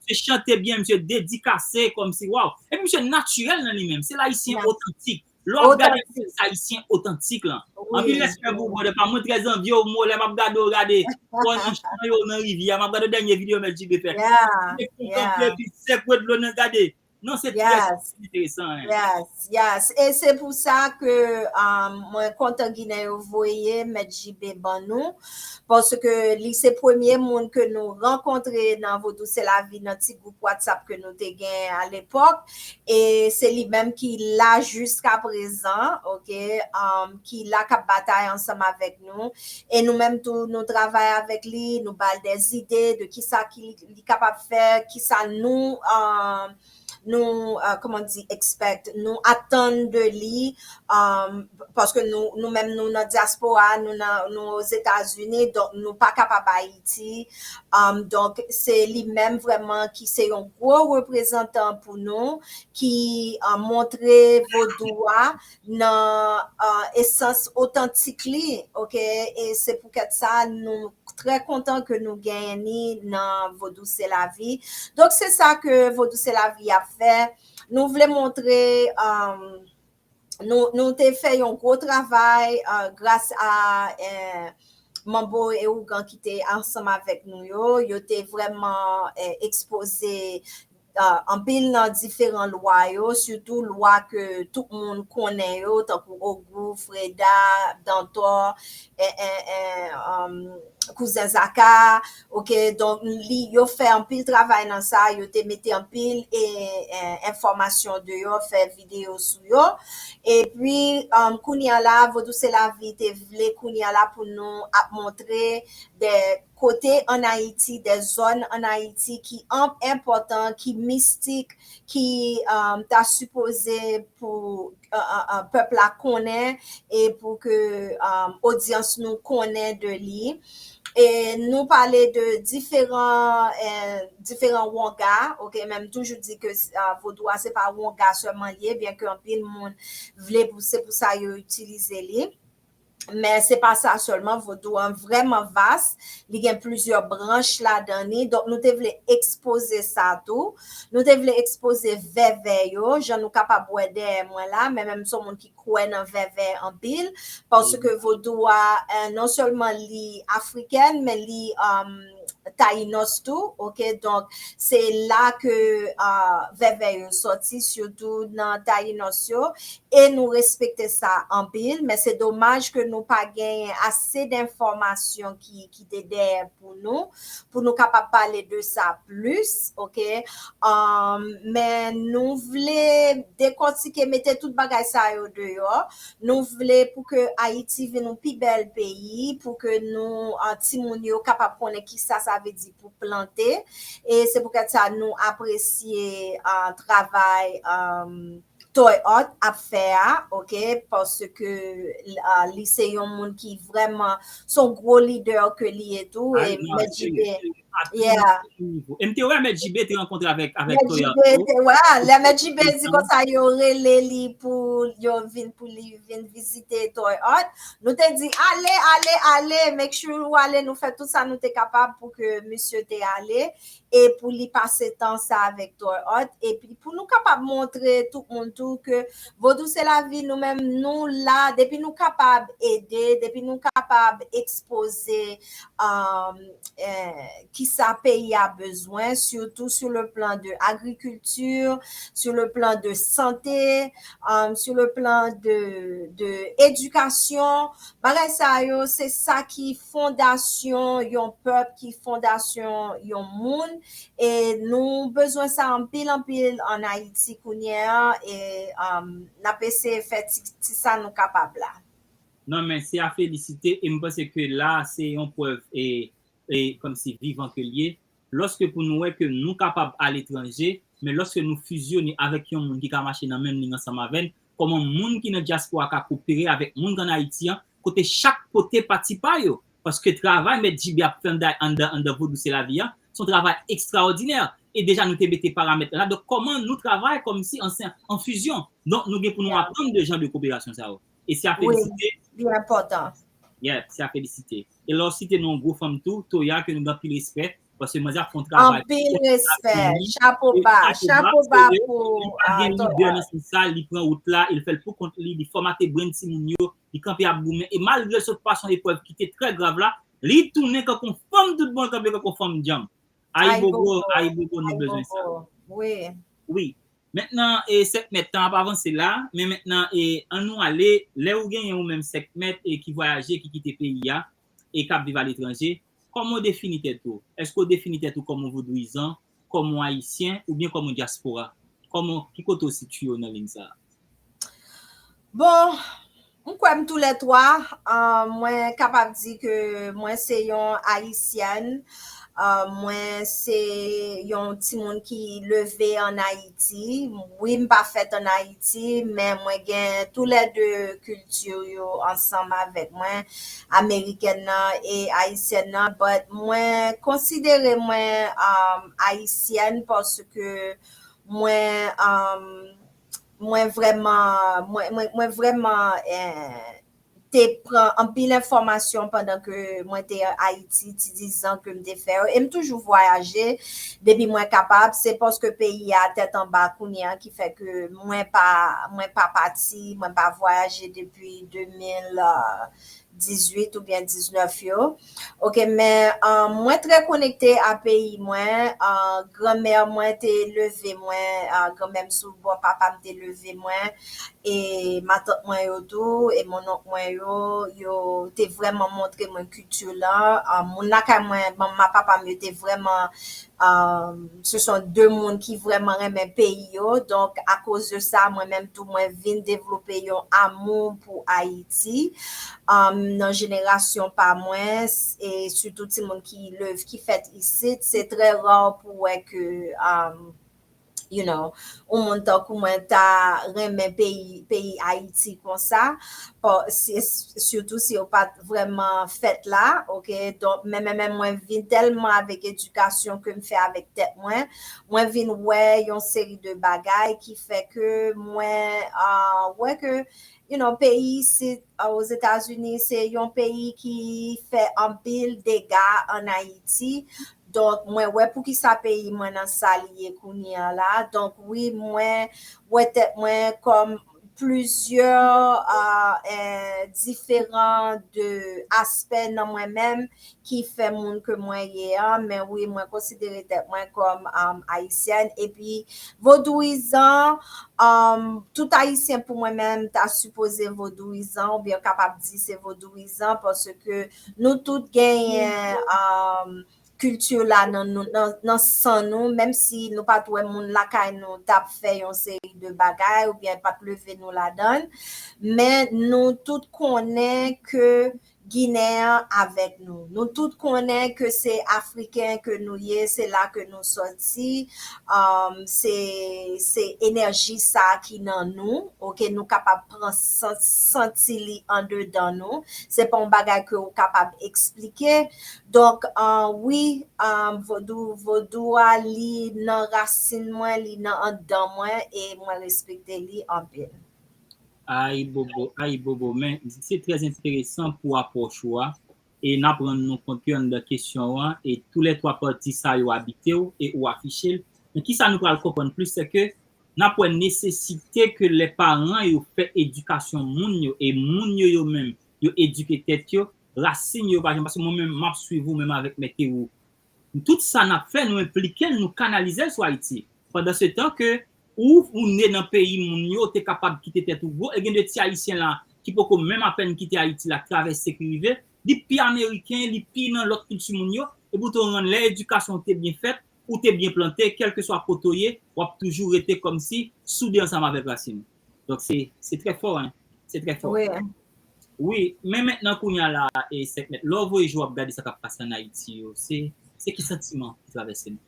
Se chante byen, misye dedikase kòmsi, waw. Epi misye natirèl nan li menm. Se l ayisyen otantik. Lè w ap gade se ayisyen otantik lan. Anpil respè pou brother pa m, mwen trè anvi w, mwen lè m ap gade w, gade. Kònichon yo nan rivyè, m ap gade dènye videyo Mèt Jibe fè. Li te kontan, epi sèk wè dlo nan gade. Non, se trè enteresan. Yes, yes. E se pou sa ke um, mwen kontan Ginen yo voye Mèt Jibe ban nou, paske li se premye moun ke nou rankontre nan Vodou se lavi nan ti gwoup WhatsApp ke nou te gen a lepòk, e se li menm ki la jiska prezan, ok, um, ki la k ap batay ansanm avèk nou, e nou menm tou nou travay avèk li, nou ba l de zide de kisa ki li kapab fè, kisa nou um, nou, uh, kòman di, expect, nou atann de li, um, paske nou, nou menm nou nan dyaspora, nou nan, nou Ozetazini, donk nou pa kapab Ayiti. Um, donk se li menm vrèman ki se yon gwo reprezantan pou nou, ki uh, montre vodou a nan uh, esans otantik li, ok? E se poukèt sa nou trè kontan ke nou genyen ni nan Vodou se lavi. Donk se sa ke Vodou se lavi ap fè. Nou vle montre um, nou, nou te fè yon gwo travay uh, gras a eh, manbo e ougan ki te ansanm avèk nou yo. Yo te vrèman eh, ekspoze uh, anpil nan diferan lwa yo, sitou lwa ke tout moun konnen yo, tankou Ogou, Freda, Dantò, eh, eh, eh, um, Kouzen Zaka, ok, donk li, yo fè anpil travay nan sa, yo te mete anpil e, e, enfòmasyon deyò, fè videyo sou yo. Epi, um, kounye a la, Vodou se lavi te vle kounye a la pou nou ap montre de kote ann Ayiti, de zòn ann Ayiti ki an, enpòtan, ki mistik, ki um, ta sipoze pou uh, uh, uh, pèp la konnen e pou ke um, odyans nou konnen de li. E nou pale de diferan, eh, diferan wonga, ok, men m toujou di ke uh, vodou a se pa wonga sèlman li ye, byen ke anpil moun vle pou se pou sa yo itilize li. Men se pa sa sèlman, vodou an vrèman vas, li gen plizyè branch ladan li, donk nou te vle ekspoze sa tou. Nou te vle ekspoze vèvè yo, jan nou kapab wè dèyè mwen la, men menm se yon moun ki kwè nan vèvè anpil, paske vodou a, eh, non sèlman li afrikèn, men li um, Tayinos tou, ok? Donk, se la ke uh, vèvè yo sòti, sitou nan Tayinos yo, e nou respekte sa anpil, men se domaj ke nou pa genyen ase de enfòmasyon ki, ki te dèyè pou nou, pou nou kapab pale de sa plis, ok? Um, men nou vle dekòtike, mete tout bagay sa yo deyò. Nou vle pou ke Ayiti vin yon pi bèl peyi, pou ke nou, uh, timoun yo kapab konnen ki sa sa vle di pou plante. E se poukèt sa nou apresye uh, travay um, Toy Art ap fè a, ok, paske uh, li se yon moun ki vrèman, se yon gwo lidè ke li ye tou, e Mèt Jibe, yeah. E m te wè Mèt Jibe te rankontre avèk, avèk Toy Art. Mèt Jibe te, wè, lè Mèt Jibe di konsa yo rele li pou yo vin, pou li vin vizite Toy Art, nou te di, ale, ale, ale, make sure ou ale, nou fè tout sa nou te kapab pou ke misye te ale, e pou li pase tan sa avèk Toy Art, epi pou nou kapab montre tout moun tou ke Vodou se lavi, nou menm, nou la, depi nou kapab ede, depi nou kapab ekspoze um, eh, ki sa peyi a bezwen, surtout sur le plan de agriculture, sur le plan de santé, um, sur le plan de, de éducation. Bagay sa yo, se sa ki fondasyon yon pèp, ki fondasyon yon moun. E nou bezwen sa anpil, anpil ann Ayiti kounye a. E um, n ap eseye fè ti, ti sa nou kapab la. Non, men se a felisite e m panse ke la, se yon prèv e, e kòmsi vivan ke l ye. Lòske pou nou wè ke nou kapab aletranje, men lòske nou fizyone avèk yon moun ki ka mache nan menm liy ansanm avè n, kòman moun ki nan dyaspora ka kopere avèk moun k ann Ayiti an, kote chak pote pati pa yo. Paske travay Mèt Jibe ap fè anndan, anndan, anndan Vodou se lavi a, se yon travay ekstraòdinè. E deja nou te mete paramèt la la. Donk, kòman nou travay kòmsi an, an fizyon. Donk, nou gen pou nou aprann de jan de koperasyon sa yo. E se a felisite. Li enpòtan. Yeah, se a felisite. E lè w site non yon gwo fanm tou, Toya, ke nou gen anpil respè, paske manzè ap fè yon travay. Anpil respè. Chapo ba. Chapo ba pou Toya. Li pran wout la, e l fè l pou kont li, li fòmate brenn timoun yo, li kanpe ap goumen. E malgre l sot pase yon eprèv ki te trè grav la, li tounen kankou yon fanm tout bon, l kanpe kankou yon fanm djanm. Ayibobo, ayibobo, nou bezwen sa. Wi. Wi. Mentnan, e, sèt mèt, tan ap avanse la, men mentnan, e, ann nou ale, lè ou genyen ou menm sèt mèt, e, ki vwayaje, ki kite peyi a, e k ap viv aletranje, kòman w defini tèt ou? Èske w defini tèt ou kòm yon vodouyizan, kòm yon ayisyen, oubyen kòm yon dyaspora? Kòman, ki kote w sitiye w nan liy sa a? Bon, m kwè m toulètwa. Uh, mwen kapab di ke mwen se yon ayisyèn. Uh, mwen se yon timoun ki leve ann Ayiti. Wi, m pa fèt ann Ayiti, men mwen gen toulède kilti yo ansanm avèk mwen, amerikèn nan e ayisyèn nan. But mwen konsidere mwen um, ayisyèn paske mwen um, mwen vrèman mwen, mwen, mwen vrèman eh, te pran anpil enfòmasyon pandan ke mwen te Ayiti, ti dizan ke m te fè yo. E m toujou vwayaje depi mwen kapab. Se paske peyi a tèt anba kounye a ki fè ke mwen pa mwen pa pati, mwen pa vwayaje depi de mil, dizuit oubyen diznèf yo. Ok, men uh, mwen trè konekte a peyi mwen. Uh, granmè mwen te leve mwen, uh, granmè m sou bò papa m te leve mwen, e matant mwen yo tou, e mononk mwen yo, yo te vrèman montre mwen kilti lan. Uh, moun lakay mwen, manman papa m yo te vrèman Um, ce sont deux moun ki vrèman renmen peyi yo. Donk, akoz de sa, mwen menm tou, mwen vin devlope yon amou pou Ayiti. Um, nan jenerasyon pa mwen, e sitou timoun ki lev, ki fèt isit, se trè ra pou wè ke, um, you know, yon moun tankou mwen ta renmen peyi, peyi Ayiti konsa. Sitou si yo pa t vrèman fèt la, ok? Donk, men, men, men mwen vin tèlman avèk edikasyon ke m fè avèk tèt mwen, mwen vin wè yon seri de bagay ki fè ke mwen uh, wè ke, you know, peyi isit, uh, Ozetazini, se yon peyi ki fè anpil dega ann Ayiti. Donk, mwen wè poukisa peyi mwen nan sa li ye kounye a la. Donk, wi, mwen wè tèt mwen kòm plizyè uh, eh, diferan de aspè nan mwen menm ki fè moun ke mwen ye an, men wi, mwen konsidere tèt mwen kòm um, ayisyèn. Epi, vodouyizan, um, tout ayisyen pou mwen menm ta sipoze vodouyizan, oubyen kapab di se vodouyizan, paske nou tout genyen um, kilti la nan, nan, nan san nou, menm si nou pa t wè moun lakay nou t ap fè yon seri de bagay oubyen pa t leve nou ladan l, men nou tout konnen ke Ginen an avèk nou. Nou tout konnen ke se Afriken ke nou ye, se la ke nou sòti. Um, se, se enèji sa ki nan nou, ok? Nou kapab pran santi li andedan nou. Se pa yon bagay ke ou kapab eksplike. Donk, uh, wi, um, vodou, vodou a, li nan rasin mwen, li nan andan mwen, e mwen respekte li anpil. Ayibobo, ayibobo. Men se trè enteresan pou apwòch ou a. E n ap rann nou kont ke anndan kesyon an, e tou lè twa pati sa yo abite w e ou afiche l. Men kisa nou pral konprann plis, se ke n ap wè nesesite ke lè paran yo fè edikasyon moun yo, e moun yo yo menm, yo edike tèt yo, rasin yo pa janm, paske mwen menm, m ap swiv ou menm avèk Mèt Ewou. Tout sa n ap fè, nou enplike l, nou kanalize l sou Ayiti. Pandan se tan ke ou, ou ne nan peyi moun yo, ou te kapab kite tèt ou gwo, e gen de ti Ayisyen la ki poko menm apèn kite Ayiti la, travèse ki rive, li pi ameriken, li pi nan lòt kilti moun yo, e poutan rann lè edikasyon te byen fèt, ou te byen plante, kèlkeswa kote w ye, w ap toujou rete kòmsi soude ansanm avèk rasin ou. Donk se, se trè fò, hein. Se trè fò. Wi. Wi, men mentnan kounye a la, e sèk mèt, lè w voye je w ap gade sa k ap pase ann Ayiti yo, se, se ki santiman ki travèse nou?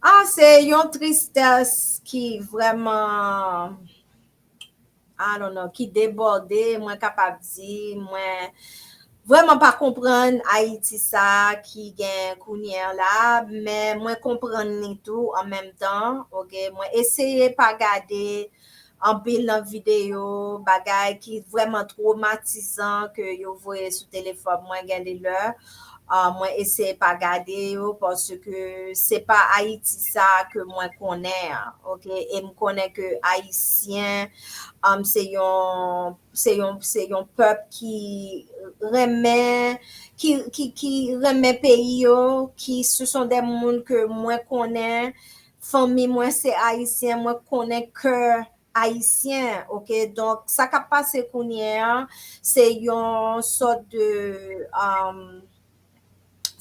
Ah, se yon tristès ki vrèman, I don't know, ki debòde, mwen kapab di, mwen vrèman pa konprann Ayiti sa ki gen kounye a la, men mwen konprann li tou an menm tan, ok? Mwen eseye pa gade anpil nan videyo, bagay ki vrèman twomatizan ke yo voye sou telefòn mwen gen de lè. Uh, mwen eseye pa gade yo paske se pa Ayiti sa ke mwen konnen an, ok? E m konnen ke Ayisyen, um, se yon se yon se yon pèp ki renmen ki ki ki renmen peyi yo, ki se son de moun ke mwen konnen, fanmi mwen se Ayisyen, mwen konnen kè Ayisyen, ok? Donk, sa k ap pase kounye a, se yon sòt de, um,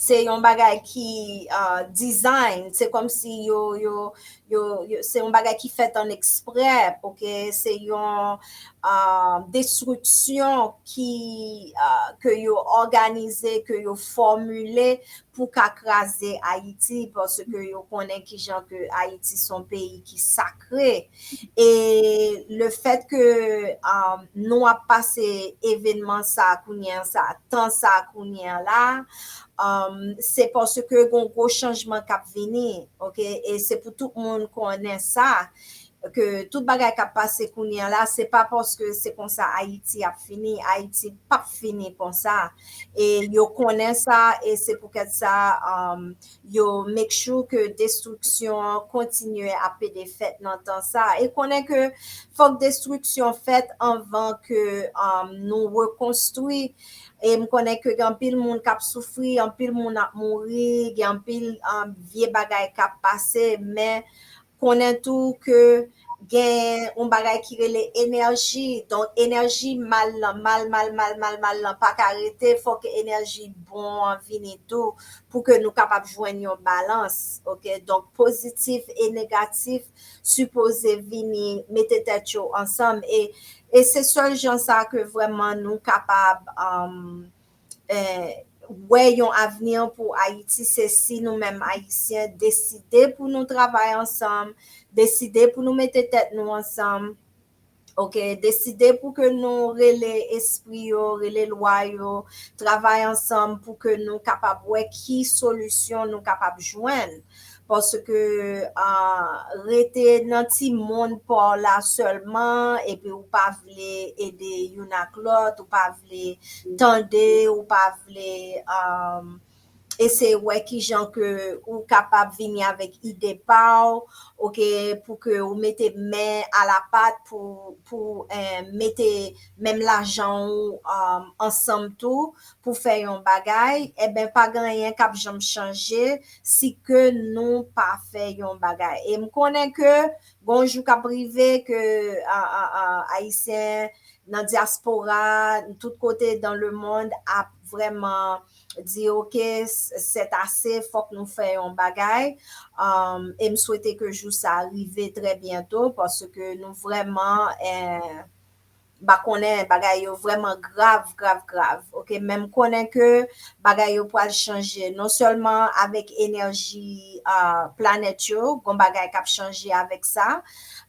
se yon bagay ki uh, design, se kòmsi yo, yo, yo, yo, se yon bagay ki fèt an eksprè, ok? Se yon uh, destriksyon ki, uh, ke yo òganize, ke yo fòmile pou ka kraze Ayiti, paske yo konnen kijan ke Ayiti se yon peyi ki sakre. E le fèt ke um, nou ap pase evenman sa kounye a, sa, tan sa kounye a la, um, se paske gon gwo chanjman k ap vini, ok? E se pou tout moun konnen sa. ke tout bagay k ap pase kounye a la, se pa paske se konsa Ayiti ap fini. Ayiti p ap fini konsa. E yo konnen sa, e se poukèt sa, um, yo make sure ke destriksyon an kontinye ap pede fèt nan tan sa. E konnen ke fòk destriksyon fèt anvan ke, um, nou rekonstwi. E m konnen ke gen anpil moun k ap soufri, anpil moun ap mouri, gen anpil, um, vye bagay k ap pase, men konnen tou ke gen yon bagay ki rele enèji. Donk, enèji mal lan, mal, mal, mal, mal, mal lan pa ka rete. Fòk enèji bon an vini tou pou ke nou kapab jwenn yon balans, oke? Donk, pozitif e negatif sipoze vini mete tèt yo ansanm. E, e se sèl jan sa ke vrèman nou kapab, um, eh, wè yon avni pou Ayiti, se si nou menm Ayisyen deside pou nou travay ansanm, deside pou nou mete tèt nou ansanm, oke, deside pou ke nou rele espri yo, rele lwa yo, travay ansanm pou ke nou kapab wè ki solisyon nou kapab jwenn. Paske, ah, rete nan ti mond pa w la sèlman, epi ou pa vle ede youn ak lòt, ou pa vle tande, ou pa vle, um, eseye wè ki jan ke ou kapab vini avèk ide pa w, oke, pou ke ou mete men a la pat pou, pou, eh, mete menm lajan ou, um, ansanm tou pou fè yon bagay, eben, pa gen anyen k ap janm chanje si ke nou pa fè yon bagay. E m konnen ke gon jou k ap rive ke, a, a, a, Ayisyen nan dyaspora, tout kote dans le monde ap vrèman di, oke, s-, c'est assez, fòk nou fè yon bagay. Um, e m swete ke jou sa rive trè byento, paske nou vrèman, eh, m pa konnen, bagay yo vrèman grav, grav, grav. Oke, men m konnen ke bagay yo pral chanje, non sèlman avèk enèji, ah, planèt yo, gon bagay k ap chanje avèk sa.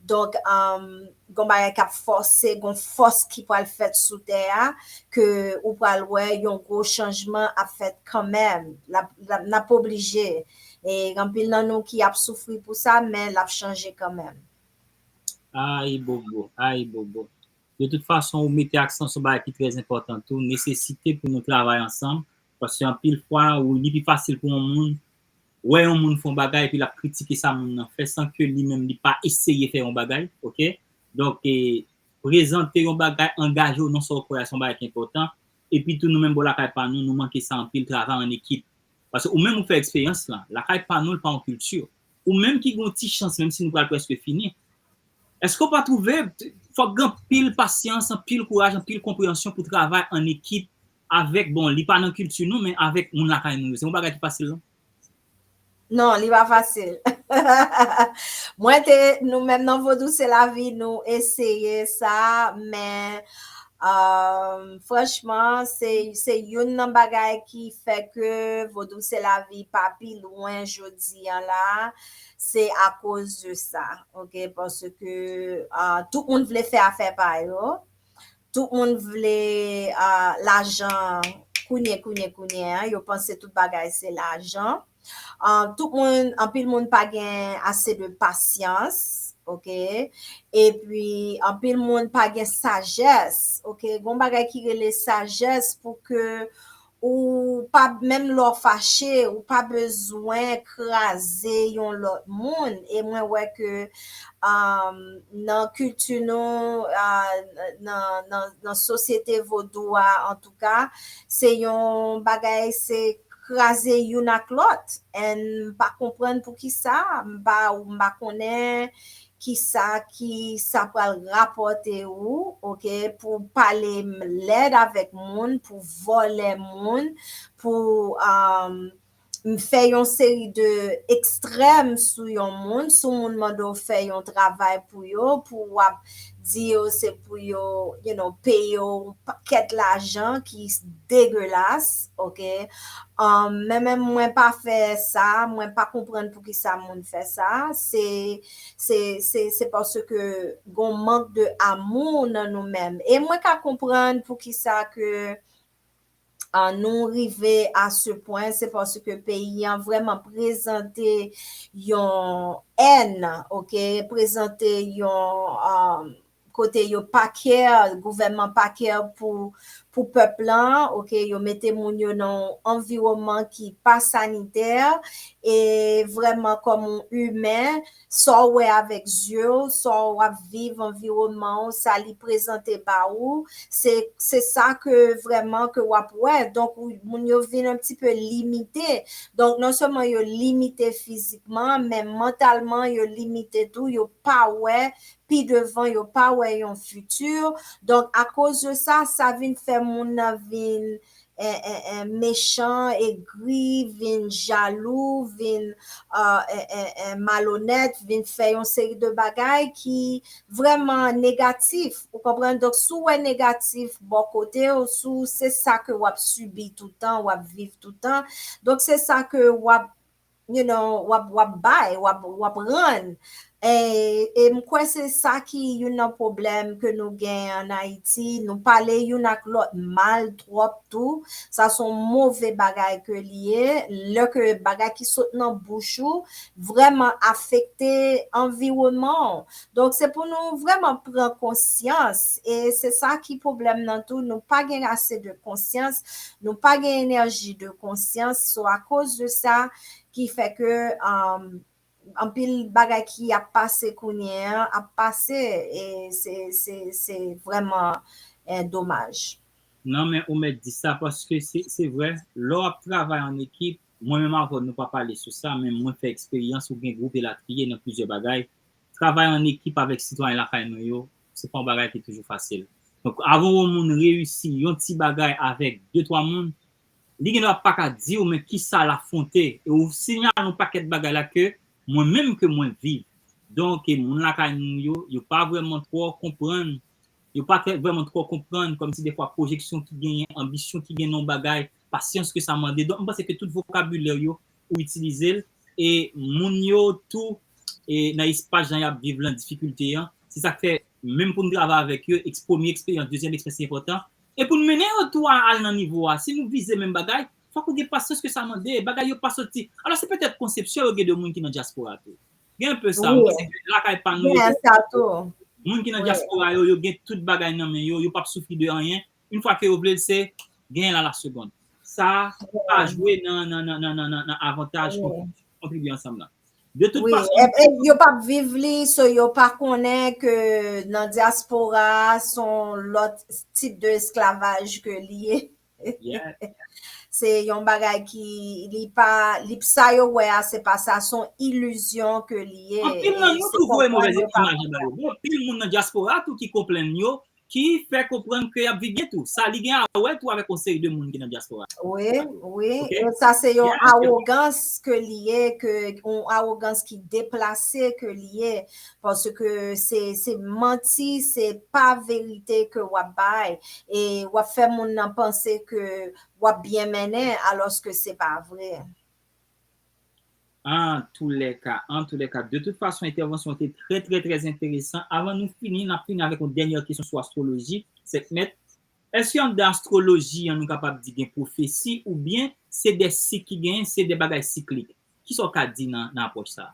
Donk, um, gon bagay k ap fòse, gon fòs ki pral fèt sou tè a, ke ou pral wè yon gwo chanjman ap fèt kanmenm. L ap, l ap, n ap oblije. E anpil nan nou ki ap soufri pou sa, men l ap chanje kanmenm. Ay, bobo, ay, bobo. De tout fason, ou mete aksan sou bagay ki trè enpòtan tou, nesesite pou nou travay ansanm, paske anpil fwa, ou, li pi fasil pou yon moun wè yon moun fè yon bagay, epi l ap kritike sa moun nan fè, san ke li menm li pa eseye fè yon bagay, oke? Donk, e, prezante yon bagay, angaje w nan sa w kwè a, se yon bagay ki enpòtan. Epi tou, nou menm bò lakay pa nou, nou manke sa anpil, travay an ekip. Paske ou menm ou fè eksperyans lan, lakay pa nou, l pa yon kilti. Ou menm ki gen yon ti chans, menm si nou pral prèske fini, èske w pa twouve fòk gen anpil pasyans, anpil kouraj, anpil konpreyansyon pou travay an ekip avèk, bon, li pa nan kilti nou, men avèk moun lakay nou yo? Se yon bagay ki fasil, non? Non, li pa fasil. Mwen te, nou menm nan Vodou se lavi, nou eseye sa, men, um, franchman, se, se youn nan bagay ki fè ke Vodou se lavi pa pi lwen jodi an la, se akoz de sa, oke? Paske, ah, tout moun vle fè afè pa yo, tout moun vle, ah, lajan kounye, kounye, kounye a, yo panse tout bagay se lajan. Ah, tout moun, anpil moun pa gen ase de pasyans, oke? Epi, anpil moun pa gen sajès, oke? Gon bagay ki rele sajès pou ke ou pa, menm lè w fache, ou pa bezwen kraze yon lòt moun. E mwen wè ke, um, nan kilti nou, ah, nan, nan, nan sosyete vodou a, antouka, se yon bagay, se kraze youn ak lòt. And m pa konprann poukisa, m pa, m pa konnen kisa ki sa pral rapòte ou, oke, pou pale m lèd avèk moun, pou vòlè moun, pou, um, m fè yon seri de ekstrèm sou yon moun, si yon moun mande w fè yon travay pou yo, pou w ap di yo se pou yo, you know, peye w yon pakèt lajan ki degelas, oke? Um, men menm mwen pa fè sa, mwen pa konprann poukisa moun fè sa. Se, se, se, se paske gon mank de amou nan nou menm. E mwen ka konprann poukisa ke an nou rive a se pwen, se paske peyi an vrèman prezante yon èn, oke, prezante yon, um, kote yo pa care, gouvènman pa care pou, pou pèp lan, oke, yo mete moun yo nan yon anviwònman ki pa sanitè, e vrèman kòm yon imen, sa w wè avèk zye w, sa w ap viv, anviwònman w, sa li prezante ba ou, se, se sa ke vrèman ke w ap wè. Donk, ou, moun yo vin un petit peu limite. Donk, non sèlman yo limite fizikman, men mantalman, yo limite tou, yo pa wè pi devan, yo pa wè yon fiti. Donk, akoz de sa, sa vin fè moun nan vin, eh, eh, eh, mechan, egri, vin jalou, vin, ah, eh, eh, eh, malonèt, vin fè yon seri de bagay ki vrèman negatif. Ou konprann? Donk, si w wè negatif bò kote w, si w, se sa ke w ap sibi toutan, w ap viv toutan. Donk, se sa ke w ap, you know, w ap, w ap bay, w ap, w ap rann. E, e m kwè se sa ki youn nan pwoblèm ke nou gen ann Ayiti. Nou pale youn ak lòt mal twòp tou. Sa se yon move bagay ke li ye. Lè ke bagay ki sot nan bouch ou vrèman afekte anviwònman w. Donk, se pou nou vrèman pran konsyans. E se sa ki pwoblèm nan tou. Nou pa gen ase de konsyans. Nou pa gen enèji de konsyans. So, akoz de sa, ki fè ke, um, anpil bagay ki ap pase kounye a ap pase, e se, se, se vrèman, eh, domaj. Non, men ou mèt di sa, paske se, se vre, lè w ap travay an ekip, mwen menm avè w, nou pa pale sou sa, men mwen fè eksperyans, ou gen gwoup elatriye nan plizyè bagay. Travay an ekip avèk sitwayen lakay nou yo, se pa yon bagay ki toujou fasil. Donk, avan yon moun reyisi yon ti bagay avèk de, twa moun, li gen dwa pa ka di w, men kisa l afwonte. E ou sinyale yon pakèt bagay la ke mwen menm ke mwen viv. Donk, e moun lakay nou yo, yo pa vrèman twò konprann, yo pa trè, vrèman twò konprann, kòmsi defwa pwojeksyon ki genyen, anbisyon ki gen nan yon bagay, pasyans ke sa mande. Donk, m panse ke tout vokabilè yo, ou itilize l, e moun yo tou, e nan espas jan y ap viv lan, difikilte an, se sa k fè, menm pou n travay avèk yo, eks-, premye eksperyans, dezyèm eksperyans, se enpòtan. E pou n mennen yo tou a, al nan nivo a, si nou vize menm bagay, fòk ou gen pasyans ke sa mande, bagay yo pa soti. Alò, se petèt konsepsyon yo gen de moun ki nan dyaspora tou. Gen enpe sa, m panse ke lakay pa nou, yo gen sa tou. Moun ki nan dyaspora yo, yo gen tout bagay nan men yo, yo p ap soufri de anyen. Yon fwa ke yo vle l, se genyen la la segonn. Sa pa jwe nan, nan, nan, nan, nan, nan avantaj kontribye ansanm lan. De tout fason, yo p ap viv li, so yo pa konnen ke nan dyaspora, se yon lòt tip de esklavaj ke li ye. Se yon bagay ki, li pa, li, sa yo wè a, se pa sa, se yon ilizyon ke li ye. Anpil nan nou tou voye movèz imaj anba yo. Gen anpil moun nan dyaspora tou ki konplenn yo, ki fè konprann ke y ap viv byen tou. Sa li gen a wè tou avèk yon seri de moun ki nan dyaspora. Wi, wi. E sa se yon awogans ke li ye, ke yon awogans ki deplase ke li ye. Paske se, se manti, se pa verite ke w ap bay. E w ap fè moun nan panse ke w ap byen mennen, alòske se pa vre. Antoulèka, antoulèka, de tout fason, entèvansyon an te trè, trè, trè enteresan. Avan nou fini, n ap fini avèk yon dènyè kesyon sou astwoloji. Sèt mèt, èske anndan astwoloji an, nou kapab di gen pwofesi oubyen se de sik ki genyen, se de bagay siklik? Kisa w ka di nan, nan apwòch sa a?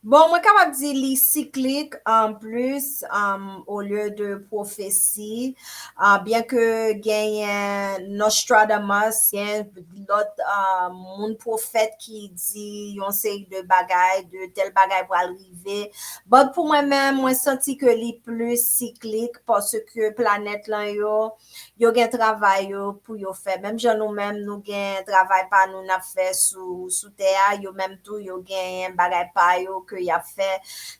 Bon, mwen kapab di li siklik, an plis, um, olye de pwofesi. Uh, byen ke genyen Nostradamus, gen lòt, uh, moun pwofèt ki di yon seri de bagay, de tèl bagay pral rive. But pou mwen menm, mwen santi ke li plis siklik paske planèt lan yo, yo gen travay yo pou yo fè. Menm jan nou menm, nou gen travay pa nou n ap fè sou, sou tè a, yo menm tou, yo genyen bagay pa yo ke y ap fè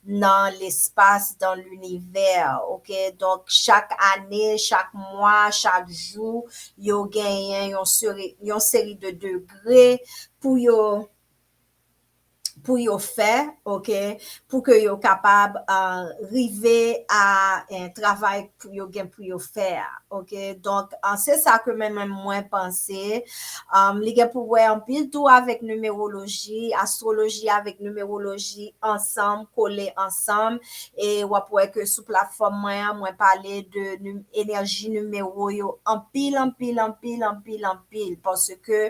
nan lespas, dans l'univers, oke? Donk, chak ane, chak mwa, chak jou, yo genyen yon seri, yon seri de degre pou yo, pou yo fè, oke, pou ke yo kapab, uh, rive a, eh, travay pou yo gen pou yo fè a, oke. Donk, uh, se sa ke mwen menm mwen panse. Um, li gen pou wè anpil tou avèk nimeroloji, astwoloji avèk nimeroloji ansanm, kole ansanm. E w ap wè ke sou platfòm mwen an, mwen pale de nim- enèji nimewo yo anpil, anpil, anpil, anpil, anpil. Paske,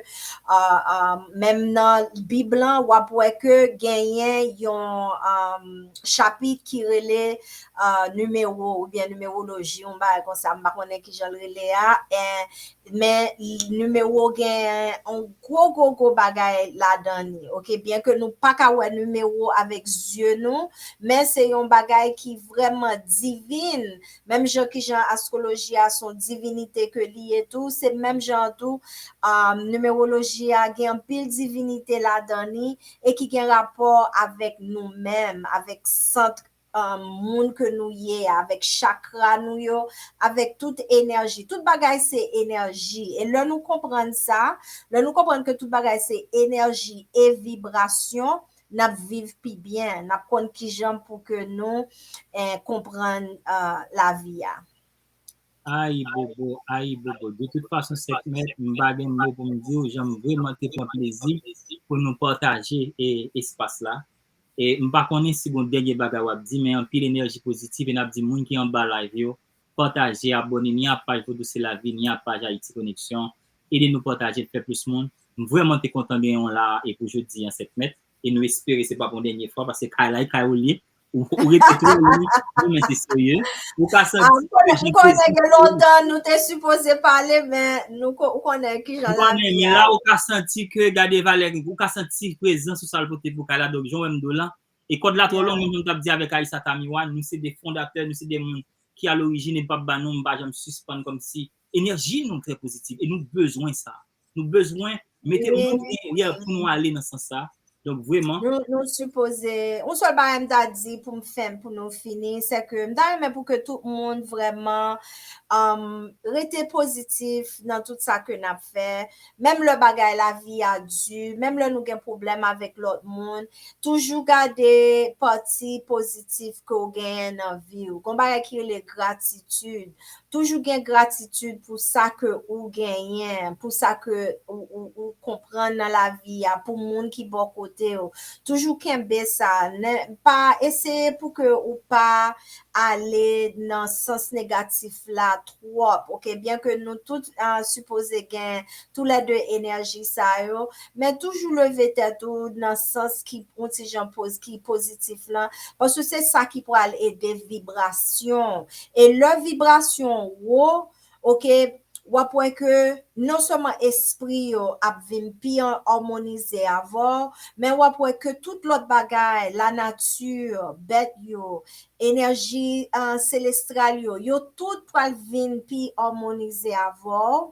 uh, uh, menm nan Bib lan, w ap wè ke genyen yon, um, chapit ki rele, uh, nimewo oubyen nimeroloji, yon bagay konsa, m pa konnen kijan l rele a. E men nimewo gen yon gwo, gwo, gwo bagay ladan li, oke? Byen ke nou pa ka wè nimewo avèk zye nou, men se yon bagay ki vrèman divin. Menm jan ki jan astwoloji a se yon divinite ke li ye tou, se menm jan tou, um, nimeroloji a gen anpil divinite ladan li e ki gen rapò avèk nou menm, avèk sant, um, moun ke nou ye, avèk chakra nou yo, avèk tout enèji. Tout bagay se enèji. E lè nou konprann sa, lè nou konprann ke tout bagay se enèji e vibrasyon, n ap viv pi byen, n ap konn kijan pou ke nou, eh, konprann, uh, lavi a. Ayibobo, ayibobo. De tout fason, Sekhmet, m pa gen mo pou m di w, jan m vrèman te pran plezi pou nou pataje e, espas la. E m pa konnen si gon dènye bagay w ap di, men anpil enèji pozitif e n ap di moun ki anba live yo, pataje, abòne, ni a paj Vodou se lavi, ni a paj Ayiti Koneksyon. Ede nou pataje, fè plis moun. M vrèman te kontan gen yon la e pou jodi an, Sekhmet. E nou espere se pa pou yon dènye fwa, paske kay la, e kay ou li ye. Ou, ou rete twò lwen, non, men se serye. Ou ka santi. M konnen gen lontan nou te sipoze pale, men nou, ou konnen kijan lavi a. La, ou ka santi ke, gade valè, ou ka santi prezans ou sa l pote pou kay la. Donk, jan w wè m do la, e kòd la twò long, men jan m t ap di avèk Aïssa Tamiwa, nou se de fondatè, nou se de moun ki a lorijin e p ap ba nou, m pa janm sispann kòmsi enèji nou trè pozitif e nou bezwen sa. Nou bezwen mete moun dèyè pou nou ale nan sans sa. Donk, vrèman. Nou, nou sipoze, yon sèl bagay m ta di pou m fè, pou nou fini, se ke m ta renmen pou ke tout moun vrèman, um, rete pozitif nan tout sa ke n ap fè. Menm lè bagay lavi a di, menm lè nou gen pwoblèm avèk lòt moun, toujou gade pati pozitif ke w genyen nan vi w. Gon bagay ki rele gratitid. Toujou gen gratitid pou sa ke ou genyen, pou sa ke ou, ou, ou konprann nan lavi a, pou moun ki bò kote w. Toujou kenbe sa. Pa eseye pou ke ou pa ale nan sans negatif la twòp, oke? Byen ke nou tout, uh, sipoze gen toulède enèji sa yo, men toujou leve tèt ou nan sans ki yon ti jan poz-, ki pozitif lan, paske se sa ki pral ede vibrasyon. E lè vibrasyon wo, oke, w ap wè ke non sèlman espri yo ap vin pi an-, amonize avè w, men w ap wè ke tout lòt bagay, lanati, bèt yo, enèji, uh, selestral yo, yo tout pral vin pi amonize avè w.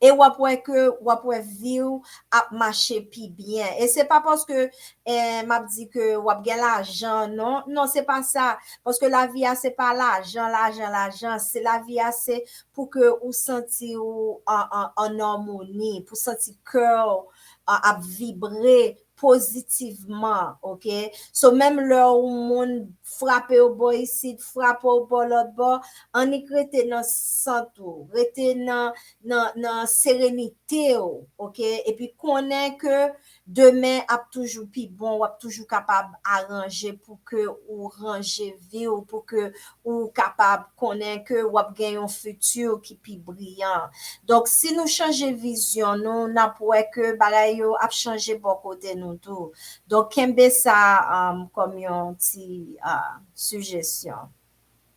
E w ap wè ke, w ap wè vi w ap mache pi byen. E se pa paske, eh, m ap di ke w ap gen lajan, non. Non, se pa sa. Paske lavi a, se pa lajan, lajan, lajan. Se lavi a, se pou ke ou santi ou an, an, an amoni, pou santi kè w, uh, ap vibre pozitivman, oke? So, menm lè yon moun frape w bò isit, frape w bò lòt bò, annik rete nan sant ou, rete nan, nan, nan serenite w, oke? Epi konnen ke demen ap toujou pi bon, w ap toujou kapab aranje pou ke ou ranje vi w, pou ke ou kapab konnen ke w ap gen yon fiti ki pi briyan. Donk, si nou chanje vizyon nou, n ap wè ke bagay yo ap chanje bò kote nou tou. Donk, kenbe sa, um, kòm yon ti, uh, sijesyon.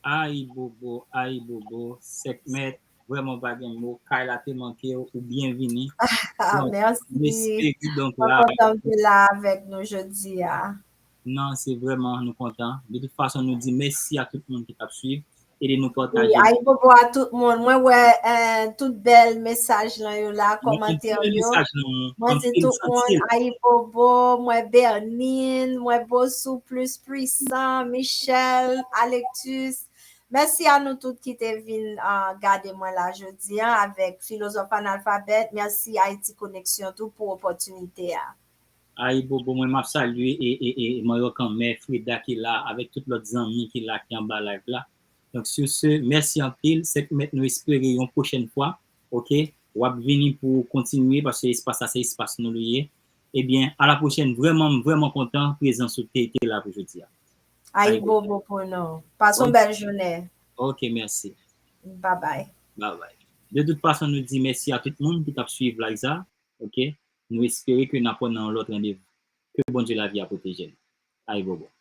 Ayibobo, ayibobo, Sekhmet, vrèman pa gen mo, kay la te manke w, ou byenvini. Mèsi. Mwen kontan de la avèk nou jodi a. Non, se vrèman, nou kontan. De tout fason, nou di mèsi a tout moun ki t ap swiv. Ede nou pataje. Ayibobo a tout moun. Mwen wè, eh, tout bèl mesaj lan yo la, kòmantè yo. Mwen di tout moun, ayibobo, mwen Bernine, mwen Bosou, Plus Puissant, Michel, Alectus. Mèsi a nou tout ki te vin, ah, gade mwen la jodi a avèk Filozòf Analfabèt. Mèsi Ayiti Koneksyon tou pou opòtinite a. Ayibobo, mwen m ap salye e, e, e Manyo Kanmè, Freda ki la, avèk tout lòt zanmi ki la, ki anba live la. Donk, sur ce, mèsi anpil. Sèt mèt, nou espere yon pwochèn fwa, oke, w ap vini pou kontinye, paske espas la, se espas nou li ye. Ebyen, a la pwochèn. Vrèman, m vrèman kontan prezans ou te, te la pou jodi a. Ayibobo pou nou. Pase yon bèl jounen. Oke, mèsi. Bye bye. Bye bye. De tout fason, nou di mèsi a tout moun ki t ap swiv live sa. Oke? Nou espere ke n ap wè nan yon lòt randevou. Ke Bondye lavi a pwoteje nou. Ayibobo.